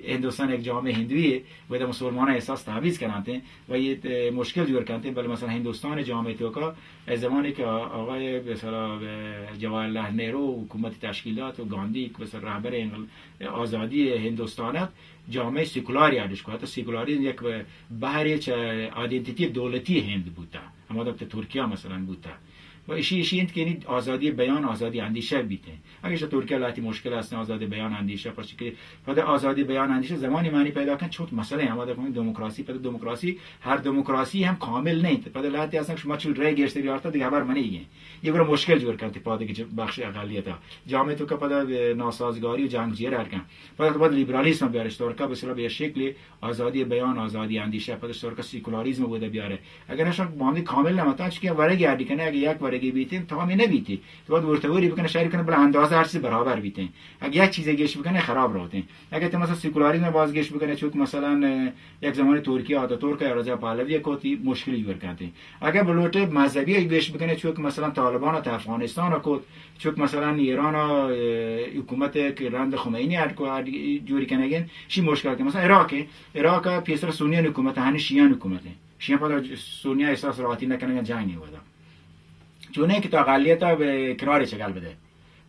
هندوستان یک جامعه هندویه، ودا مسلمان اساس تعویض کنن و یه، اه، مشکل جور کنن. بل مثلاً هندوستان جامعه توکا از زمانی که آقای به اصطلاح، اه، جواهرلال نهرو حکومت تشکیل داد و گاندی که مثلاً رهبر انقل-، آزادی هندوستان ات، جامعه سیکولاری اڈش کو. حتی سیکولاریزم یک بحری چه آیدنتیتی دولتی هند بوتا، هما دم ته ترکیه مثلاً بوتا. و اشی، اشی انت که یعنی آزادی بیان، آزادی اندیشه بیتیں. اگه چه ترکیه لاتی مشکل هستن آزادی بیان اندیشه، پرچه که پد آزادی بیان اندیشه زمانی معنی پیدا کن چوت مسئله هما دم دموکراسی، پد دموکراسی، هر دموکراسی هم کامل نیت. پد لاتی اصلاً شما چون رای گیشتری آرتا دیگه خبر منی گه. یه گره مشکل جور کنتی پا دیگه بخش اقلیت ها. جامعه تو که پدا ناسازگاری و جنگ جیر هر کن. پدا تو باید لیبرالیسم بیارش، تو که به اصطلاح به شکلی آزادی بیان، آزادی اندیشه، پدا تو که سیکولاریسم بوده بیاره. اگر نشان باندی کامل نمتا، چون که ورگی اڈی کنه، اگه یک ورگی بیتین، تمامی نبیتی. تو باید ورتوری بکنه، شهری کنه، بلا اندازه هر چیز برابر بیتین. اگه یک چیز گیش بکنه، خراب روتین. اگه تو مثلاً سیکولاریسم باز گیش بکنه، چون که مثلاً، اه، یک زمانی ترکیه آتاتورک یا رضا پهلوی کوتی مشکلی جور کنتی. اگه بلوٹے مذہبی گیش بکنه، چون که مثلاً طالبان تا افغانستان کوت، چون که مثلاً ایران، اه، حکومت که رند خمینی اڈ کو، اڈ جوری کنگین، شی مشکل که مثلاً عراق، عراق پیسر سنیان حکومت، هنی شیعان حکومت. شیعان پدا سنیان احساس راحتی نکنگن جنگ نیودا. چونه که تا اقلیت به کنار چگل بده.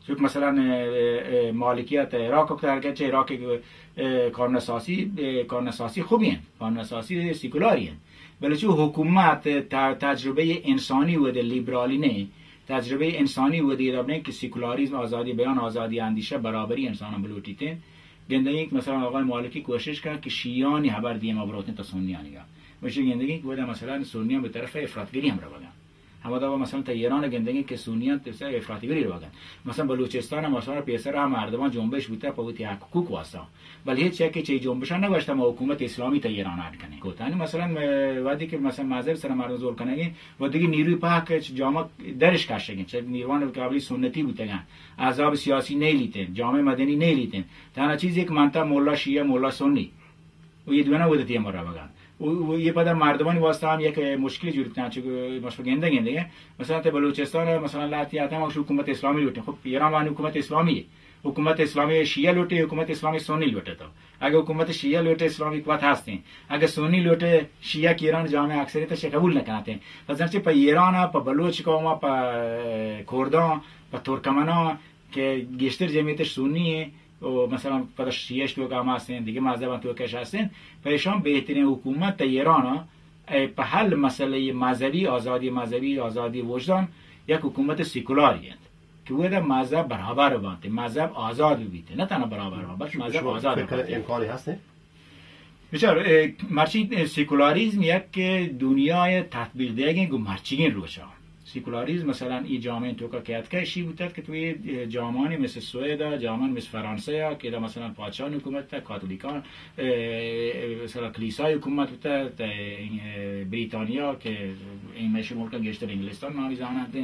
چون مثلاً، اه، اه، مالکیت عراق کو، اگر چه عراق، اه، قانون اساسی، اه، قانون اساسی خوبی ہیں، قانون اساسی سیکولاری ہیں. بلے چون حکومت ت-، تجربهٔ انسانی وده لیبرالی نه، تجربهٔ انسانی وده دب نه که سیکولاریزم، آزادی بیان، آزادی اندیشه، برابری انسان هم بلوٹیت. گندگی که مثلاً آقای مالکی کوشش کن که شیعانی خبر دیما بروتن تا سنیانی گا. مشه گندگی که وده مثلاً سنیان به طرف افراطگری هم روگن. همدا و مثلاً تا ایران گندگی که سنیان ترسه افراطی گری روگن. مثلاً بلوچستان هم مثلاً پیسر هم مردمان جنبش بوته په وتی حق حقوق واسطه. بل هیچ یکی چه جنبشان نگوشته ما حکومت اسلامی تا ایران اڈ کنه. گوتانی مثلاً، اه، وقتی که مثلاً مذهب سر مردم زور کنگی و دیگه نیروی پاک چه جامعه درش کشگین، چه نیروان قابل سنتی بوتگن، احزاب سیاسی نیلیتن، جامعه مدنی نیلیتن. تنها چیزی که منطقه مولا شیعه، مولا سنی. و یه دونه وده تیما روگن. و، و یه پدا مردمانی واسطه هم یک مشکلی جور کنن، چون که مشکل گنده گنده. مثلاً ته بلوچستان، مثلاً لاتی آتا ما حکومت اسلامی لوٹیں. خب ایران وانی حکومت اسلامی، حکومت اسلامی شیعه لوٹے، حکومت اسلامی سنی لوٹے تو. اگه حکومت شیعه لوٹے اسلامی قوت هستیں. اگه سنی لوٹے شیعه که ایران جامعه اکثریت شه قبول نکناتیں. پس چه په ایران، په بلوچ قوم، په کردان، په ترکمنان که گیشتر جمعیتش سنی و مثلاً پدا شیعش توکا هم هستن، دیگه مذهبان توکش هستن، پہ ایشان بهترین حکومت تا ایران، اه، پہ حل مسئلہ مذہبی، آزادی مذہبی، آزادی وجدان، یک حکومت سیکولاری انت کہ ودا مذہب برابر بانت، مذہب آزاد بیت، نه تنها برابر بانت، بلکہ مذہب آزاد بانت. امکانی هست؟ بچار، اه، مرچی، اه، سیکولاریزم یک دنیای تطبیق دیگیں گو مرچیگیں روچا. سیکولاریزم مثلاً ای جامعہ توکا کہ اتکا، اشی بوتت کہ تو یہ جامعانی مثل سوئد ء، جامعان مثل فرانسہ ء کہ ادا مثلاً پادشاہانی حکومت ء، کاتولیکان، اه، مثلاً کلیسای حکومت بوتت، اه، بریتانیا کہ این میشی ملک گیشتر انگلستان نامی زاننت،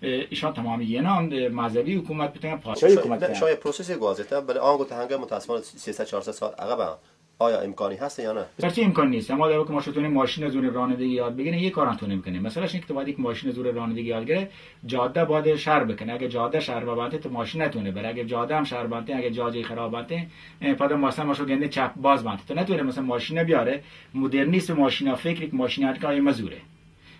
اه، ایشان تمامی یه نام مذہبی حکومت بوتن، پادشاہی حکومت بوتن. شاید پروسس گوازیتا، بلے آن گوتا ہنگا متاسفانہ سیصد چهارصد سال عقب آیا امکانی هست یا نه؟ پرچه امکان نیست؟ اما در که ما چطوری ماشین زور رانندگی یاد بگیریم، یه کار هم تو نمی‌کنه. مثلا شین که تو باید یک ماشین زور رانندگی یاد گیره، جاده باید شهر بکنه. اگه جاده شهر بنته، تو ماشین نتونه بره. اگه جاده هم شهر بنته، اگه جا جای خراب بنته، اه، پدا مثلا ما شو گنده چپ باز بنته، تو نتونه مثلا ماشین بیاره. مدرنیست ماشینا فکر که ماشین هر کاری مزوره.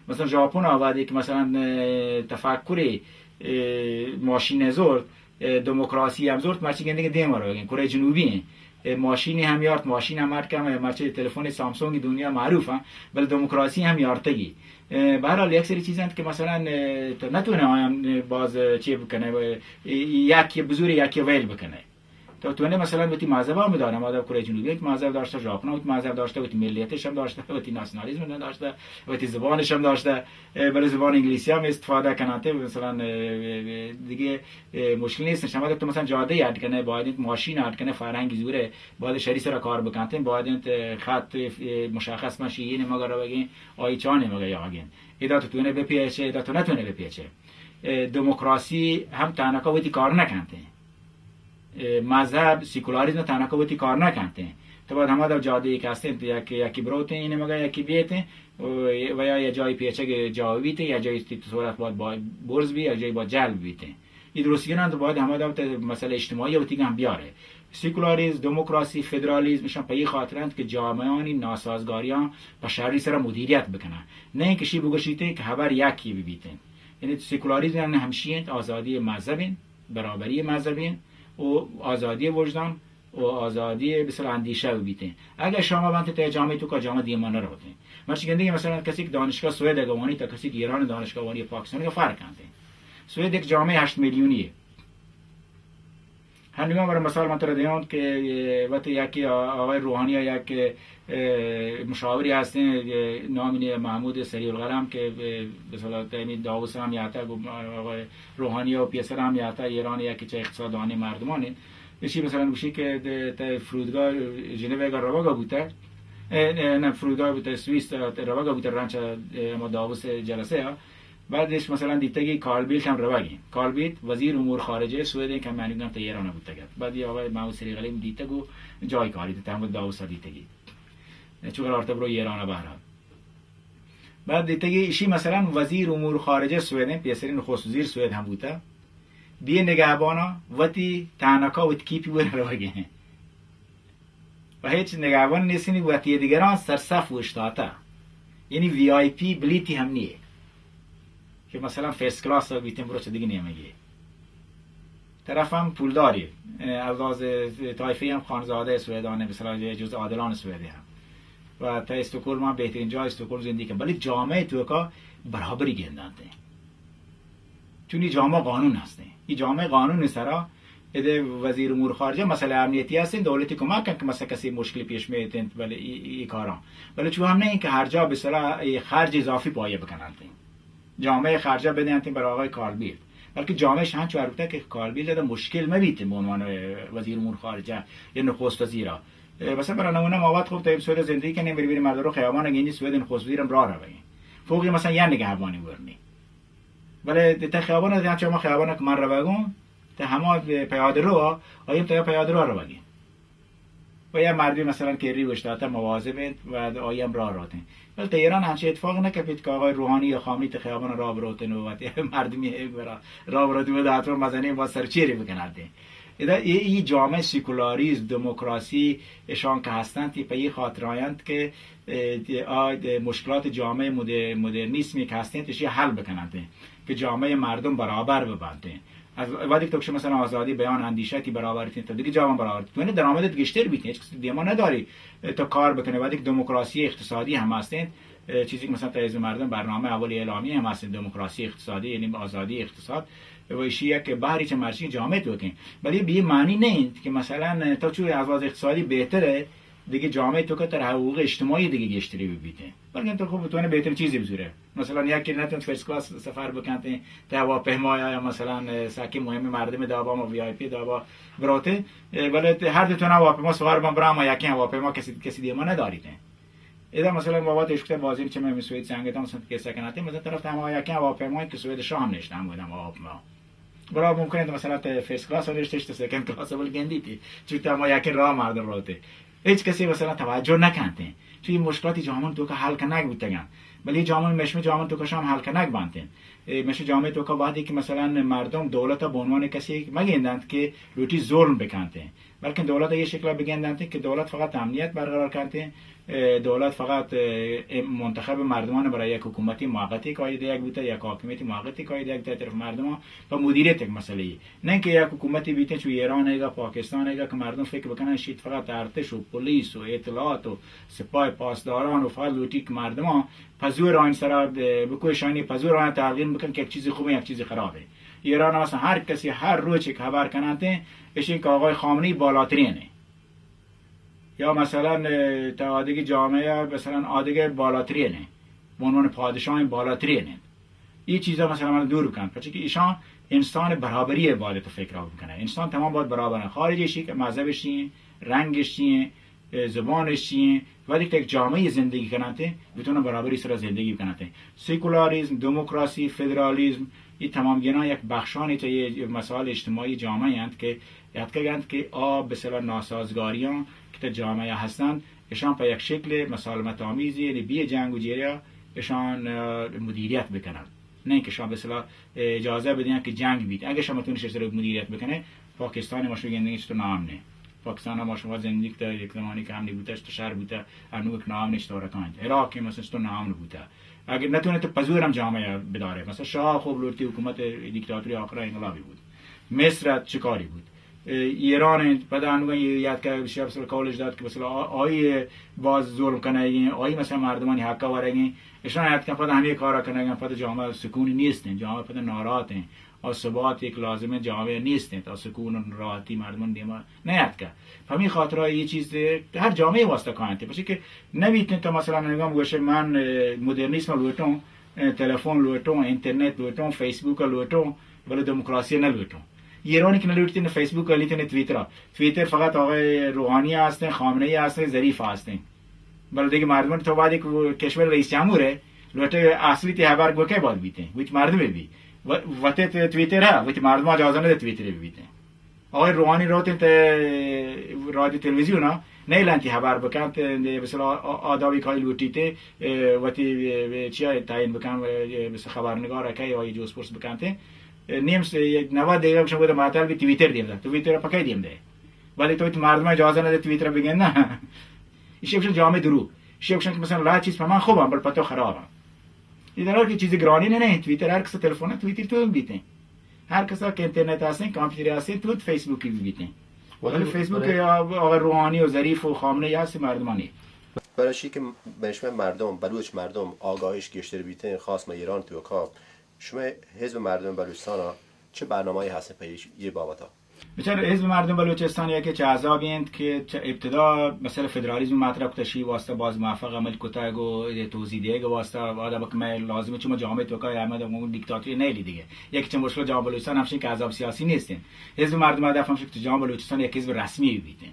مثلا ژاپن آوادی که مثلا، اه، تفکر، اه، ماشین زور، اه، دموکراسی هم زورت، مرچی گندگی دیم رو بگین. کره جنوبی ہیں. اه، ماشینی هم یارت، ماشین هم ارکم، اه، مرچی تلفن سامسونگ دنیا معروف ہیں، بل دموکراسی هم یارتگی. اه، بهرحال یک سری چیز انت که مثلا، اه، تو نتونه آیان باز، اه، چی بکنه، اه، یکی بزوری یکی ویل بکنه. تو تونے مثلا وتی مذہب ہم دارے، مذہب کورے جنوبی وتی مذہب داشتہ، ژاپن وتی مذہب داشتہ، وتی ملیتش ہم داشتہ، وتی ناسیونالیزم ہم داشتہ، وتی زبانش ہم داشتہ، اه، بلے زبان انگلیسی ہم استفادہ کناتے، مثلا، اه، اه، دیگه، اه، مشکل نیست. شما تو مثلا جاده اڈ کنے، باید انت ماشین اڈ کنے، فرهنگ زوره، باید شری سرا کار بکنتے، باید انت، اه، خط، اه، مشخص من شیئے نمگا روگیں، آئی چا نمگا یاگیں. ادا تو تونے بپیچے، ادا تو نتونے بپیچے. اه، دموکراسی ہم تنکا وتی کار نکنتے. اه، مذہب، سیکولاریزم تنکا وتی کار نکنتے. تو باید ہما در جاده که هستیں، تو یکی، یکی بروتیں، اینه مگا یکی بیتیں، و، و یا یه جایی پیچگ جا بیتیں، یا جایی تی صورت باید، باید برز بی، یا جایی باید جلب بیتیں. ای درستی کنن تو باید ہما در مسئله اجتماعی وتی گم بیاره. سیکولاریزم، دموکراسی، فدرالیزم، اشان په ای خاطر انت که جامعهانی ناسازگاریان په شری سر مدیریت بکنن. نه اینکه شی بگوشیتیں که هبر یکی ببیتیں. یعنی سیکولاریزم یعنی همشی انت، آزادی مذہب انت، برابری مذہبی انت و آزادی وجدان و آزادی بسر اندیشه ببیتیں. اگر شما بنت تے جامعه تو کا جامعه دیما نروتیں. مرچی گندگی مثلا کسی که دانشگاه سوئد گوانی تا کسی که ایران دانشگاه وانی پاکستان کا فرق انت. سوئد یک جامعه هشت میلیونی ہے. ہنگام برای مثال من ترا دیان کہ وقتی یکی آ-، آقای روحانی یک، اه، مشاوری هستیں، اه، نامی محمود سریع القلم که، اه، مثلا تیمی داوس هم یاتا، گو آقای روحانی و پیسر هم یاتا، ایران یکی چه اقتصاددانی مردمانی. اشی مثلا گوشی که د-، ته فرودگاه ژنو اگر روگا بوته، اه، اه، نه، فرودگاه بوته سوئیس، اه، روگا بوته رنچ، اه، اما داوس جلسه ها. بعدش مثلا دیتگی کارل بیلت هم روگی. کارل بیلت وزیر امور خارجه سوئد که من گم ته ایران بوتگ. بعد یه آقای محمود سریع القلم دیتگ و جای کاری ته هم داوس دیتگی. چون قرار ته برو ایران بهرحال. بعد دیتگی ایشی مثلا وزیر امور خارجه سوئد، پیسری نخست وزیر سوئد هم بوته. بی نگهبانا وتی تانکا وتی کیپی ور روگی. و هیچ نگهبان نیستنی، وتی دیگران سرصف اوشتاتا. یعنی وی آئی پی بلیتی هم نیه که مثلا فرست کلاس بیتن برو چه دیگه نیمگی. طرف هم پولداری، اه، از لحاظ طایفه هم خانزاده سوئدانه، مثلا جز عادلان سوئدی هم. و تا استکهلم هم بهترین جای استکهلم زندگی کن، بلے جامعه توکا برابری گندانته. چون ای جامعه قانون هستیں. ای جامعه قانون سرا اده وزیر امور خارجه مسئله امنیتی هستیں، دولتی کمک کن که مثلا کسی مشکلی پیش میتنت، بلے ای، ای کاران. بلے چون هم نه که هر جا به صلاح ای خرج اضافی پایه بکننت. جامعه خرجه بدنت برای آقای کارل بیلت. بلکه جامعه شان چوار بوده که کارل بیلت اده مشکل مبیت به عنوان وزیر امور خارجه یا نخست وزیرا. اه، مثلا برای نمونه ما وقت خوب تا سوئد زندگی کنیم، بری بری مردم رو خیابان گینی سوئد نخست وزیرم راه روگی. فوقی مثلا یا نگهبانی ورنی. بلے ته خیابان ء، چہ ما خیابان ء کہ من روگوں، ته ہما پیادہ رو، آئی ء ته پیادہ رو روگی. و یا مردی مثلا کری اوشتاتا مواظب انت و آئی ہم راہ روتیں. بلے ته ایران ہنچے اتفاق نہ کپیت کہ آقای روحانی یا خامنی ته خیابان راہ بروتن و وتی مردمی برا راہ بروتن و حتما مزنیں با سرچیری بکناتیں. ادا ای، ای جامعه سیکولاریزم، دموکراسی، اشان که هستند، تی په ای خاطر آیند که اه، آ، اه، مشکلات جامعه مدر-، مدرنیسمی که هستیں، تشی حل بکننت، که جامعه مردم برابر ببنت. از وقتی که تو مثلا آزادی بیان اندیشه تی برابر تین، تو دیگه جامعه برابر تین. تو درآمدت گیشتر بیتین، هیچ کس دیما نداری، اه، تو کار بکنه. وقتی که دموکراسی اقتصادی هم هستین، اه، چیزی که مثلا تا حزب مردم برنامه اول اعلامی هم هستین، دموکراسی اقتصادی، یعنی آزادی اقتصاد، و ایشی یک بحری چه مرشی جامعه تو کن. ولی بی معنی نه که مثلا تو چون از لحاظ اقتصادی بهتره، دگہ جامعہ توکا ترا حقوق اجتماعی دگہ گیشتری ببیتیں، بلکن تو خوب بتونے بہترین چیزی بزورے. مثلاً یکی نتونت فرسٹ کلاس سفر بکنتیں، تہ ہواپیما یا مثلاً ساکے مہم مردم دابا ما وی آئی پی دابا بروتیں، بلے ہر دو تون ہواپیما سوار بن برا ما یکیں ہواپیما کسی کسی دیما نداریتیں. ادا مثلاً بابت اشکتا بازین چہ مئے سوید سنگتاں مثلاً کیسہ کناتے، مثلاً طرف تہ ہما یکیں ہواپیما کہ سوید شام نشتہ ہم گدام ہواپیما. بلا ممکن انت مثلاً تہ فرسٹ کلاس نشتہ، اشتہ سیکنڈ کلاس بل گندی تی، چوتا ہما یکیں راہ مردم روتے. ہچ کسی مثلاً توجہ نکنتیں. چو یہ مشکلاتی جامن توکا حل کنگ بوتگن. بلے یہ جامن مشم جامن توکا شام حل کنگ بانتیں. اے مشم جامعہ توکا وہدی کہ مثلاً مردم دولت بہ عنوان کسی مگندنت کہ لوٹی ظلم بکنتیں. بلکن دولت یہ شکل بگندنت کہ دولت فقط امنیت برقرار کنتیں، اے، دولت فقط، اے، منتخب مردمان برای یک حکومتی موقتی کای دیگ بوتا، یک حاکمیتی موقتی کای دیگ بوتا طرف مردمان پہ مدیریت یک مسئلہ ای. نہ کہ یک حکومتی بیتیں چو ایران ایگا، پاکستان ایگا کہ مردم فکر بکنن شیت فقط ارتش و پولیس و اطلاعات و سپاہ پاسداران و فقط لوٹی کہ مردمان پزور آئین سرا، اے، بکوشانی پزور آئین تغییر بکن کہ یک چیزی خوبیں، یک چیزی خرابیں. ایران مثلاً ہر کسی ہر روچ یک خبر کننتیں، اشی کہ آقای خامنه‌ای بالاترینیں. یا مثلاً، اے، تا آدگہ جامعہ، مثلاً آدگہ بالاترینیں، بہ عنوان پادشاہ بالاترینیں. یہ چیزا مثلاً من دور بکن، پرچہ کہ ایشان انسان برابری باید تو فکر بکنه. انسان تمام باید برابر ہیں. خارج اشی کہ مذہب اشی ہیں، رنگ اشی ہیں، اے، زبان اشی ہیں، وقتی کہ یک جامعہ زندگی کننتیں، بتونن برابری سرا زندگی کننتیں. سیکولاریزم، دموکراسی، فدرالیزم، یہ تمام گنا یک بخشانی چہ یہ مسائل اجتماعی جامعہ انت کہ اتکگ انت کہ آ بسلا ناسازگاریاں کہ تہ جامعہ ہستند، اشان پہ یک شکل مسالمت آمیزی، یعنی بی جنگ و جیریا اشان، اه، مدیریت بکنند. نہ کہ اشان بسلا اجازہ بدیاں کہ جنگ بیت. اگہ شما تونی شر مدیریت بکنے، پاکستان ما شو گندگی چطور نام نے. پاکستان ما شما زندگی تا یک زمانی کہ ہم نبوتا، چطور شہر بوتا، انو یک نام نے چطور کانت. عراق مثلاً چطور نام نبوتا. اگہ نتونے تو پزور ہم جامعہ بدارے. مثلاً شاہ خوب لوٹتی حکومت دیکتاتوری آخرا انقلابی بود. مصر ات چکاری بود. اے، ایران انت، پدا انوگا یہ یاد کہ شیخ مثلاً قولش داد کہ مثلاً آ-، آئی باز ظلم کنگی، آئی مثلاً مردمانی حق ورگی، اشان یاد کہ پدا ہمیں کارا کنگی، پدا جامعہ سکون نیست ہیں، جامعہ پدا ناراحت ہیں، اور ثبات ایک لازم ہے، جامعہ نیست ہیں، تا سکون و راحتی مردمان دیما نیاد کہ. ہمیں خاطرہ یہ چیز ہر جامعہ واسطہ کائنتے، پچھے کہ نبیتیں تو مثلاً انگام گوشے من، اے، مدرنیسم لوٹوں، اے، تلفون لوٹوں، انٹرنیٹ لوٹوں، فیسبوک لوٹوں، بلے دموکراسی نہ لوٹوں. ایرانی کہ نہ لوٹتے نہ فیسبوک لیتے نہ ٹویٹر. ٹویٹر فقط آقای روحانی ہستیں، خامنہ ای ہستیں، ظریف ہستیں. بلے دیگہ مردمان تو بعد ایک وہ کشور رئیس جمہور ہے، لوٹے اصلی تی حبر گوکے بعد بیتے، وچ مردم بھی. و-، وتے تے ٹویٹر ہے، وچ مردم اجازہ نہ دے ٹویٹر بھی بیتے. آقای روحانی روت انت رادیو تلویزیون ء، نیلنتی حبر بکنت، مثلا آ-، آ-، آدابی کاری لوٹیت، اے، وتی، اے، چیا تعیین بکن، اے، مثل خبرنگار کہ آئی جوز پرس بکنت. اے، نیم س-، یک نود دقیقہ گوشن گودا معطل بی، تویتر دیم ده. تویتر پکای دیم ده. ولی تو مردم اجازہ نده تویتر بگن نه. ایشی گوشن جامعہ درو. ایشی گوشن که مثلا لا چیز په من خوبم، بل په تو خرابم. این در حالی که چیز گرانی نه، نه، تویتر هر کس تلفن تویتر تو هم بیتین. هر کسا که اینترنت هستین، کامپیوتر هستین، تو فیسبوکی بیتین. ولی ولی فیسبوک بله. یا آقای روحانی و ظریف و خامنه ای هست مردمانی. برای چی که به شما مردم، بلوچ مردم آگاهیش گیشتر بیتین، خاص ما ایران توکا، شما حزب مردم بلوچستان ها چه برنامه‌ای هست په یه، یه بابتا؟ بچار، حزب مردم بلوچستان یکی چه احزابی انت که چه ابتدا مثلا فدرالیزم مطرح کتا، شی واسطه باز موفق عمل کتگ و توضیح دیگ واسطه آدا بک میں لازم چما جامعه توکا احمد عمومی دیکتاتوری نیلی دیگه. یکی چه مشکل جامعه بلوچستان همشین که احزاب سیاسی نیستین. حزب مردم هدف همشین که جامعه بلوچستان یک حزب رسمی بیتین.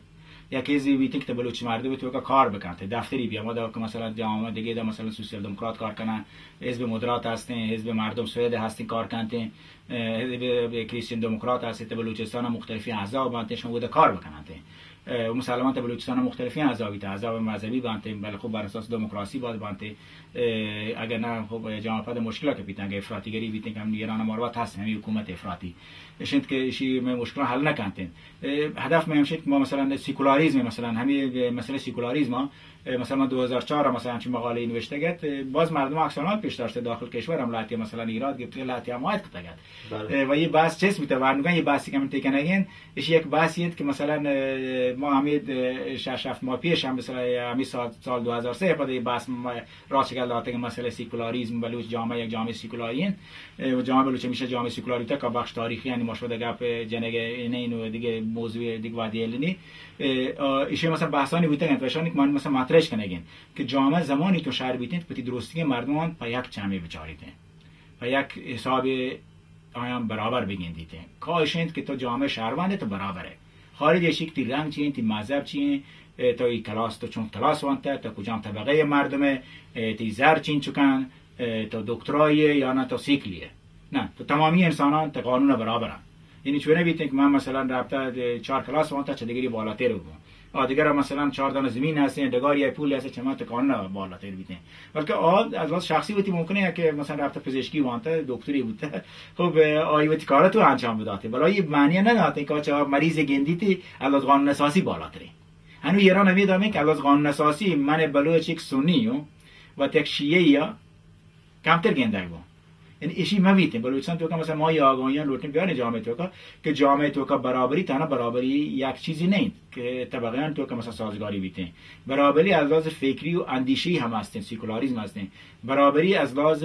یک حزبی بیتین که تا بلوچ مردم توکا کار بکنت. دفتری بیا ما دا که مثلا جامعه دیگه دا مثلا سوسیال دموکرات کار کنن، حزب مدرات هستین، حزب مردم سوئد هستین کار کنتین، اه، حزب کریستین دموکرات هستین، تا بلوچستان مختلفین احزاب بانتین، شما بوده کار بکننتین. اه، مسلمان تا بلوچستان مختلفین احزابی تا احزاب مذهبی بانتین، بله خب بر اساس دموکراسی باید بانتین. اه، اگر نه خب جامعه پد مشکلات بیتن، اگر افراطیگری بیتین که هم ایران مروت هست، همی حکومت افراطی. اشنت که اشی میں مشکلات حل نکنتین. اه، هدف میں ہمشی کہ ما مثلا سیکولاریزم، مثلا ہمیں مسئلہ سیکولاریزم، اه، مثلا من دو هزار چهار مثلا چون مقاله نوشته گت، اه، باز مردم عکس العمل پیش داشته داخل کشور هم لہتی مثلا ایراد گرفته، لہتی حمایت کتگ ات. بله. اه، و یہ بحث چیز بوته، ورنگان یہ بحثی که من تکنگین، اش یک بحثی انت که مثلا، اه، ما ہمے، اه، شش ہفت ماہ پیش ہم مثلا ہمے سال، سال دو ہزار سه پد اے بحث ما راچگل داتگ، مسئلہ سیکولاریزم، بلوچ جامعہ یک جامعہ سیکولاری انت، اه، و جامعہ بلوچ ہمیشہ جامعہ سیکولاری تک بخش تاریخی، یعنی ما شما دگہ گپ جنگ نین و دگہ موضوع دگہ وادی النی، اه، اه، ایشی مثلا بحثانی بوتگ انت، و اشانی کہ من مثلا مطرح کنگ انت کہ جامعہ زمانی تو شہر بیتنت، پتی درستگیں مردمان پہ یک چمی بچاریتیں، پہ یک حساب آیاں برابر بگندیتیں۔ کاش انت کہ تو جامعہ شہروند تو برابر ہے۔ خارج ایشی کہ تی رنگ چی انت، تی مذہب چی انت، اه، تو ای کلاس، تو چون کلاس وانتا، تو کجام طبقہ مردم ہے، اه، تی زر چین چکن، اه، تو دکترایی ہے یا نہ تو سیکلی ہے۔ نہ، تو تمامی انسانان تو قانون برابر ہیں۔ یعنی چونه بیتیں کہ من مثلا رابطہ چار کلاس وانتا چہ دگری بالاتر بوں۔ آ دگر مثلا چار دانہ زمین ہستیں، ڈگاری ء پول ہستیں، چہ من تو قانون بالاتر بیتیں۔ بلکہ آ از لحاظ شخصی وتی ممکن ہے کہ مثلا رابطہ پزشکی وانتا، دکتری بوتا، خب، آئی وتی کار تو انجام بداتے، بلے یہ معنی نہ داتے کہ چہ مریض گندی تی از لحاظ قانون اساسی بالاتریں۔ ہنو ایران ہمیں دامیں کہ از لحاظ قانون اساسی من بلوچ ایک سنی ہوں و یک شیعہ یا کمتر گندگ بوں۔ یعنی ایشی مہ بیتیں۔ بلوچستان توکا مثلا ما یہ آگاہیاں لوٹیں بیاریں جامعہ توکا کہ جامعہ توکا برابری تنہا برابری یک چیزی نہیں کہ طبقیان توکا مثلا سازگاری بیتیں۔ برابری از لحاظ فکری و اندیشی ہم ہستیں، سیکولاریزم ہستیں۔ برابری از لحاظ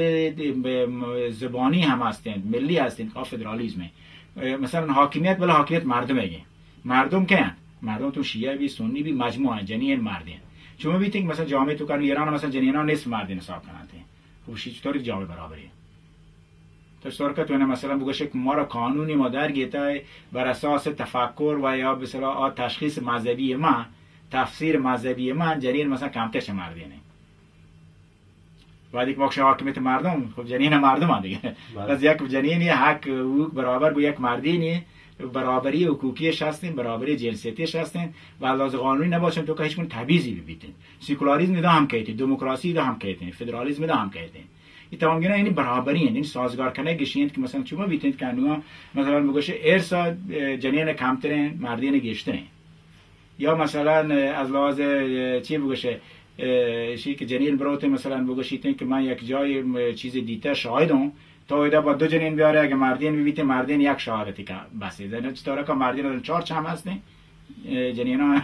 زبانی ہم ہستیں، ملی ہستیں، آ فدرالیزم ہے۔ مثلا حاکمیت، بلے حاکمیت مردم ہے۔ مردم کیا ہیں؟ مردم تو شیعہ بھی، سنی بھی، مجموعہ ہیں، جنین مردین۔ چون بیتیں کہ مثلا جامعہ توکا ایران مثلا جنینان نصف مردین حساب کناتے ہیں۔ خب، شی چطور جامعہ برابری؟ تو سرکت ونا مثلا بگوشے کہ مارا قانونی ما در گیتا ہے، بر اساس تفکر و یا مثلا آ تشخیص مذہبی ما، تفسیر مذہبی ما، جنین مثلا کمتر چہ مردین ہے۔ وقتی کہ ما گوشیں حاکمیت مردم، خب جنین مردم هم دیگه۔ بس یک جنینی حق حقوق برابر گو یک مردینی، برابری حقوقیش هستین، برابری جنسیتیش هستین و از لحاظ قانونی نباشن توکا هیچ گونه تبعیضی ببیتین۔ سیکولاریزم دا هم کہتین، دموکراسی دا هم کہتین، فدرالیزم دا هم کہتین۔ ای تمام گنا یعنی برابری انت، یعنی سازگار کنگ گشی انت کہ مثلا چما بیتین کہ انو مثلا بگوشے ارثا، اه، جنین کمترین، مردین گیشترین۔ یا مثلا از لحاظ، اه، چی بگوشے، اه، اشی کہ جنین بروتین مثلا بگوشیتین کہ من یک جای، اه، چیزی دیتا شاهد ہوں، تو ادا با دو جنین بیارے، اگه مردین ببیتین، مردین یک شهادتی که بس. زن چطور که مردین چار چم هستین، اه، جنین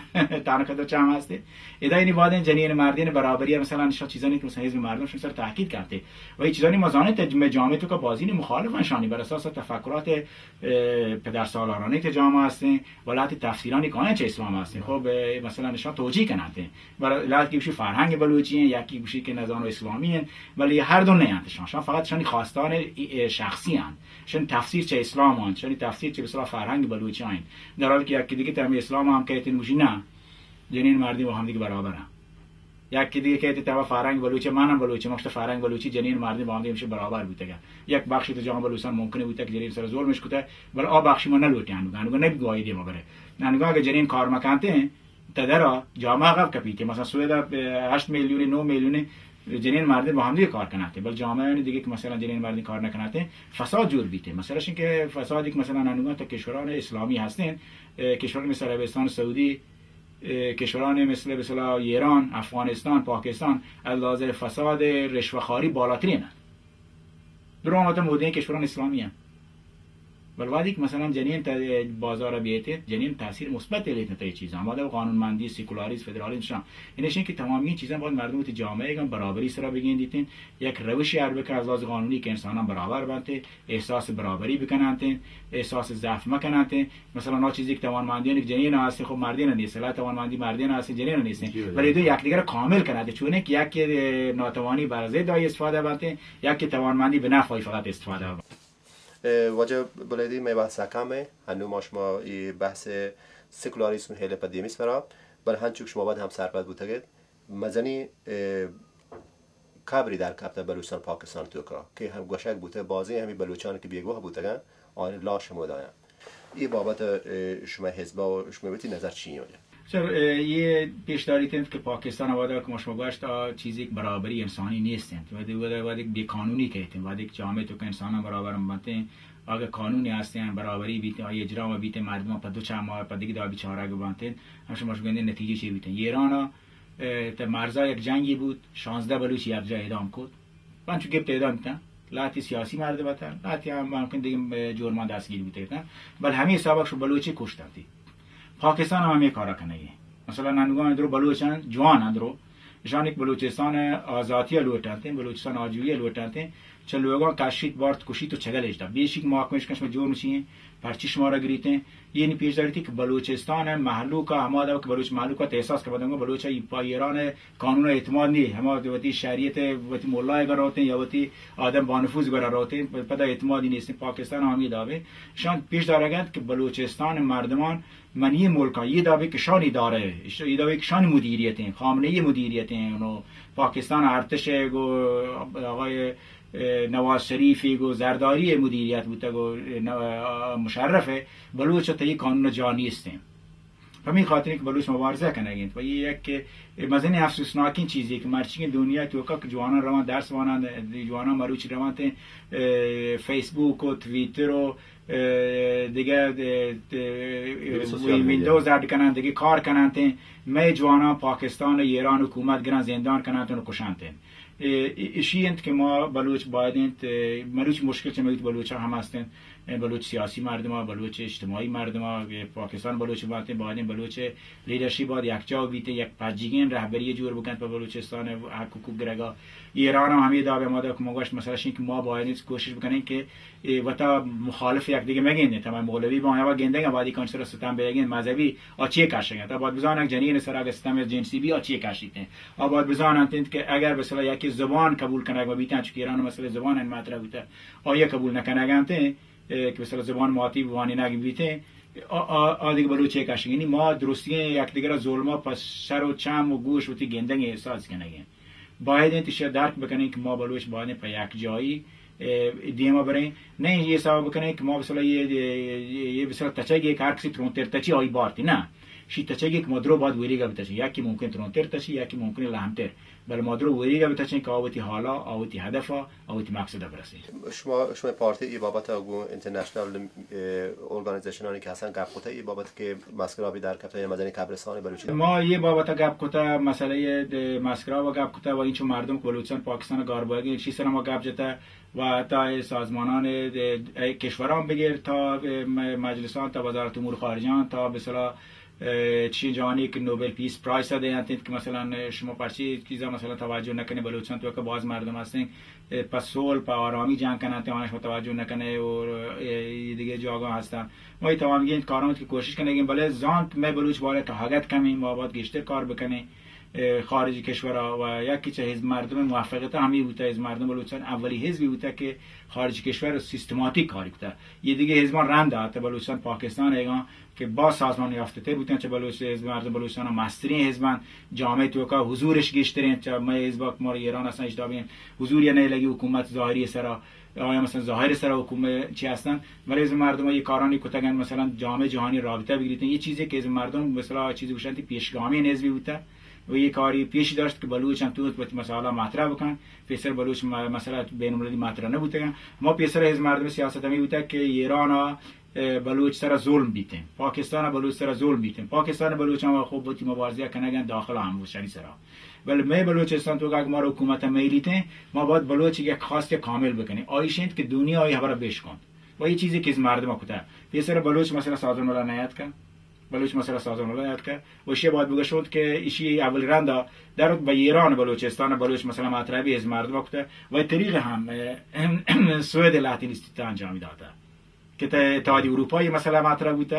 تنها دو چم هستین. ادا اینی بعد جنین مردین برابری مثلا شا چیزانی که مثلا حزب مردم شما سر تاکید کرده و این چیزانی ما زانه ته جامعه توکا بازین مخالفن، شانی بر اساس تفکرات، اه، پدرسالارانی که جامعه هستین، ولایت تفسیرانی کانه چه اسلام هستین. خب، اه، مثلا نشان توجیه کننده. برای ولایت که بشی فرهنگ بلوچی هن، یکی بشی که نزان اسلامی هن، ولی هر دو نه انت شان. شان فقط شانی خواستان، اه، شخصی هن. شان تفسیر چه اسلام هن، شانی تفسیر چه بسرا فرهنگ بلوچی هن. در حالی که یکی دیگه تمی اسلام هم کهتین بشی نه. جنین مردین با هم دیگه برابر هن. یکی دیگه کہتے تبا فرهنگ بلوچی، منم بلوچی، مشت فرهنگ بلوچی جنین مردین با هم دیگه میشه برابر بوتگن. یک بخشی تو جامعه بلوچستان ممکنه بوتگ که جنین سر ظلمش کته، بل آ بخشی ما نلوٹی انوگا، انوگا نبی گواهی دیما بره. انوگا اگه جنین کار مکنته، تدرا جامعه عقب کپیته. مثلا سوئد هشت میلیون، نه میلیون جنین مردین با هم دیگه کار کنته، بل جامعه یعنی دیگه که مثلا جنین مردین کار نکنته، فساد جور بیته. مثلا شن که فسادی که مثلا انوگا تا کشوران اسلامی هستین، اه، کشوران مثل عربستان سعودی، اه، کشوران مثل، مثلا ایران، افغانستان، پاکستان، از لحاظ فساد رشوه‌خواری بالاترین هست. درو هم مودین کشوران اسلامی هست. بل وقتی که مثلا جنین تا بازار بیتین، جنین تاثیر مثبت لیتین تا چیزا. ما در قانونمندی، سکولاریسم، فدرالیسم شان. این اشین که تمامی چیزا باید مردم تی جامعه گم برابری سرا بگیندیتین، یک روشی ار بکن از لحاظ قانونی که انسانان برابر بنتین، احساس برابری بکننتین، احساس ضعف مکننتین. مثلا آ چیزی که توانمندیانی جنین هستین، خب مردین نیست، لا توانمندی مردین هستین، جنین نیستین. جی، بله. ولی دو یکدیگر کامل کننتین، چونه که یک، اه، ناتوانی بر ضد آی استفاده بنتین، یک توانمندی به نفع آی فقط استفاده بنتین. اه، واجه بلیدی، مئے بحث کم ہے، هنو ما شما ای بحث سکولاریسم هیله په دیمیس برا، بل هنچو که شما بعد هم سرپد بوتگید، مزنی، اه، کبری در کپتہ بلوچستان پاکستان توکا کہ ہم گوشگ بوتہ بازیں ہمے بلوچان کہ بیگواہ بوتگن آیانی لاش ہمودایاں۔ اے بابت، اه، شمئے حزبا و شمئے وتی نظر چی ایں واجہ؟ سر، اه، یہ پیش داریت انت کہ پاکستان وہدا کہ ما شما گوشت آ چیزی کہ برابری انسانی نیست انت، وہدے، وہدے، وہدے بے قانونی کہت انت، وہدے جامعہ توکا انساناں برابر ہم بنت انت، اگہ قانونے ہست انت، برابری بیت، آئی اجرا بیت، مردمان پہ دو چار ماہ پہ دگہ دابی چارگ بنت انت، ہم شما گندے نتیجہ چی بیت انت۔ ایران اه، تہ مرزا یک جنگی بوت، شانزدہ بلوچی یک جا اعدام کت۔ پنچ گپت اعدام بیتن، لہتی سیاسی مردم اتن، لہتی ہم ممکن دیگه، اه، جرمان دستگیر بوتگ اتن، بل ہمے حسابا شو بلوچی کشتنتی۔ پاکستان ہم ہمے کارا کنگی۔ مثلاً انگو اندرو بلوچاں جوان اندرو، اشانی کہ بلوچستان آزاتی لوٹانتے، بلوچستان آجوئی لوٹانتے، چہ لوگاں کشیت بارت کشیت و چگل اش دا۔ بیشک ما کمش کش میں جور مچی ہیں، پرچی شمارا گریتے ہیں۔ یہ نی پیش داریتی کہ بلوچستان مہلوک ہما دا کہ بلوچ مہلوک احساس کہ بدنگو بلوچ ای پا ایران قانون اعتماد نہیں، ہما وتی شریعت وتی ملائے گرا روتے ہیں یا وتی آدم بانفوذ گرا روتے ہیں، پدا اعتمادی نیست۔ پاکستان ہمی دابے شان پیش دارگند کہ بلوچستان مردمان من یہ ملکاں یہ دابے کشانی دارے، یہ دابے کشانی مدیریت ہیں، خامنہ ای مدیریت ہیں، انو پاکستان ارتش گو آقای، اه، نواز شریف گو زرداری مدیریت بوتا گو، اه، مشرف ہے، بلوچ تئی قانون جا نیست ہیں۔ ہمیں خاطر کہ بلوچ مبارزہ کنگ انت۔ و یہ یک مزن افسوسناکیں چیزے کہ مرچی دنیا توکا کہ جوانان روان درس وانان، جوانان مروچی روان تے، اه، فیسبوک و تویتر و اه، دگہ، اه، اه، ونڈوز ایڈ کنن، دگہ کار کنن تیں، مئے جوانان پاکستان و ایران حکومت گران زندان کنن تیں و کشن تیں۔ اه، اشی انت کہ ما بلوچ باید انت، اه، مروچ مشکل چہ مئے بلوچان ہم ہستن، اه، بلوچ سیاسی مردم، بلوچ اجتماعی مردم، پاکستان بلوچ باتیں، باید انت بلوچ لیڈرشپ باید یکجا بیت، یک پجیگیں رہبری جوڑ بکنت پہ بلوچستان حق حقوق گرگا۔ ایران ہم ہمیں دعوے ما دا کہ ما گوشت مسئلہ شین کہ ما باید انت کوشش بکنیں کہ اے وتا مخالف یک دیگہ مگندیں، تمام مولوی با ہوا گندگ آبادی کن سر ستم بیگیں مذہبی آ چیے کاشگ انت۔ آباد بزان جنین سر اگر ستم جنسی بھی آ چیے کاشیت ہیں۔ آباد بزان انت کہ اگر مثلا یکی زبان قبول کنگ و بیتن چونکہ ایران مسئلہ زبان ان مطرح بوتا، آیا قبول نکنگ انت، اے، کہ مثلا زبان ماتی بوانی نگ بیتیں، آ، آ، آ دیگہ بلوچ چیے کاشگ۔ یعنی ما درستیں یک دیگر ظلم پس سر و چم و گوش وتی گندگ احساس کنگیں۔ باید انت ایشی درک بکنیں کہ ما بلوچ باید انت پہ یک جایی، اه، دیما بریں۔ نہ یہ حساب بکنیں کہ ما مثلا یہ، یہ، یہ مثلا تچگ کہ ہر کسی ترونتر تچی آئی بارتی، نہ۔ شی تچگ کہ ما درو باید ویریگا بتچیں۔ یکی ممکن ترونتر تچی، یکی ممکن لہمتر۔ بل ما درو ویریگا بتچیں کہ آوتی حالا، آوتی ہدفا، آوتی مقصدا برسیں۔ شما، شما پارتی ای بابت گو انٹرنیشنل، اه، ارگانیزیشنانی کہ ہستن گپ کتا ای بابت کہ مسکرابی در کپتہ یا مزنیں قبرستان بلوچی۔ ما یہ بابت گپ کتا، مسئلہ یہ دے مسکراب گپ کتا و اینچو مردم کہ بلوچستان پاکستان گار بوگی، چی سر ما گپ جتا و تا اے سازمانان دے، اے کشوران بگیر تا اے م-، مجلسان تا وزارت امور خارجان تا بسلا، اے، چی جانی کہ نوبل پیس پرائز دے انت کہ مثلا شما پرچی چیزا مثلا توجہ نکنی بلوچستان تو کہ باز مردم ہستیں، اے، پہ صلح، پہ آرامی جنگ کنن، تے آنش متوجہ نہ کنے اور، اے، اے دیگہ جاگہ ہستن۔ ما یہ تمام یہ کاران کی کوشش کنگیں، بلے زانت میں بلوچ بارے تو حاجت کمی، ما باید گیشتر کار بکنیں، اے، خارج کشورا و یکی چہ حزب مردم موفقیت ہمی بوتا، حزب مردم بلوچستان اولی حزبی بوتا کہ خارج کشور سیستماتیک کاری کتا۔ یہ دیگہ حزبان رند آتا بلوچستان پاکستان ایگان کہ با سازمان یافتہ تر بوتن، چہ بلوچ حزب مردم بلوچستان مسترین حزبان، جامعہ توکا حضورش گیشترین، چہ مئے حزب کمار ایران اصلا اشتابین حضور یا نہیں لگی حکومت ظاہری سرا، آیا مثلا ظاہر سرا حکومت چی ہستن، ولی حزب مردم یہ کارانی کتگن، مثلا جامعہ جہانی رابطہ بگیریتن، یہ چیزیں کہ حزب مردم مثلا چیزی گوشن تی پیشگامی حزبی بوتا و یہ کاری پیش داشت کہ بلوچ ہم تو وقت مسئلہ مطرح بکن، پیسر بلوچ م-، مسئلہ بین المللی مطرح نہ بوتگن۔ ما پیسر حزب مردم سیاست ہمیں بوتا کہ ایران اے، بلوچ سرا ظلم بیتیں، پاکستان بلوچ سرا ظلم بیتیں، پاکستان بلوچاں و خوب وتی مبارزہ کنگن داخل ہم وشانی سرا۔ بل مئے بلوچستان تو اگر مارا حکومت میلیتیں، ما باید بلوچ یک خواست کامل بکنیں۔ آئیش انت کہ دنیا آئی حبر بیش کنت۔ و یہ چیزی کہ از مردم کتا۔ پیسر بلوچ مسئلہ سازمان ملل نیاد کا۔ بلوچ مسئلہ سازمان ملل نیاد کا۔ و اشی باید بگشونت کہ اشی اول رندا در بہ ایران بلوچستان بلوچ مسئلہ مطرح بھی از مردم کتا۔ و طریق ہم، اے، سوید لاتین استیتان انجام داتا۔ کہ تہ اتحادی اروپا یہ مسئلہ مطرح بوتا،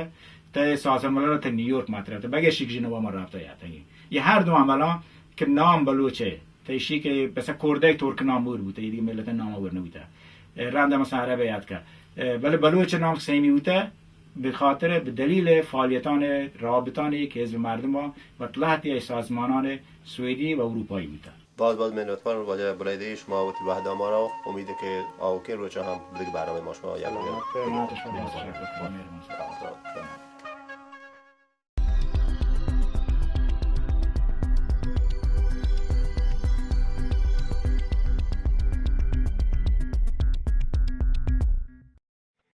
تہ سازمان ملل تہ نیویارک مطرح بوتا، بگہ شک جنوا ما رابطہ یاتا۔ یہ ہر دو عملاں کہ نام بلوچ ہے، تہ اشی کہ پسا کوردہ ترک نام مور بوتا، یہ دیگہ ملت نام ور نہ بوتا۔ اے، رند مثلا عرب یاد کا۔ اے، بلے بلوچ نام سیمی بوتا، بخاطر، بدلیل فعالیتان، رابطان ایک حزب مردم با، و لہتی سازمانان سویدی و اروپایی بوتا۔ باز باز منتوار واجہ بلیدی، شما وتی وہدا مارا، امید کہ آوکیں روچا ہم دگہ برنامہ ما شما یاد سلامت بات، شما سلامت بات۔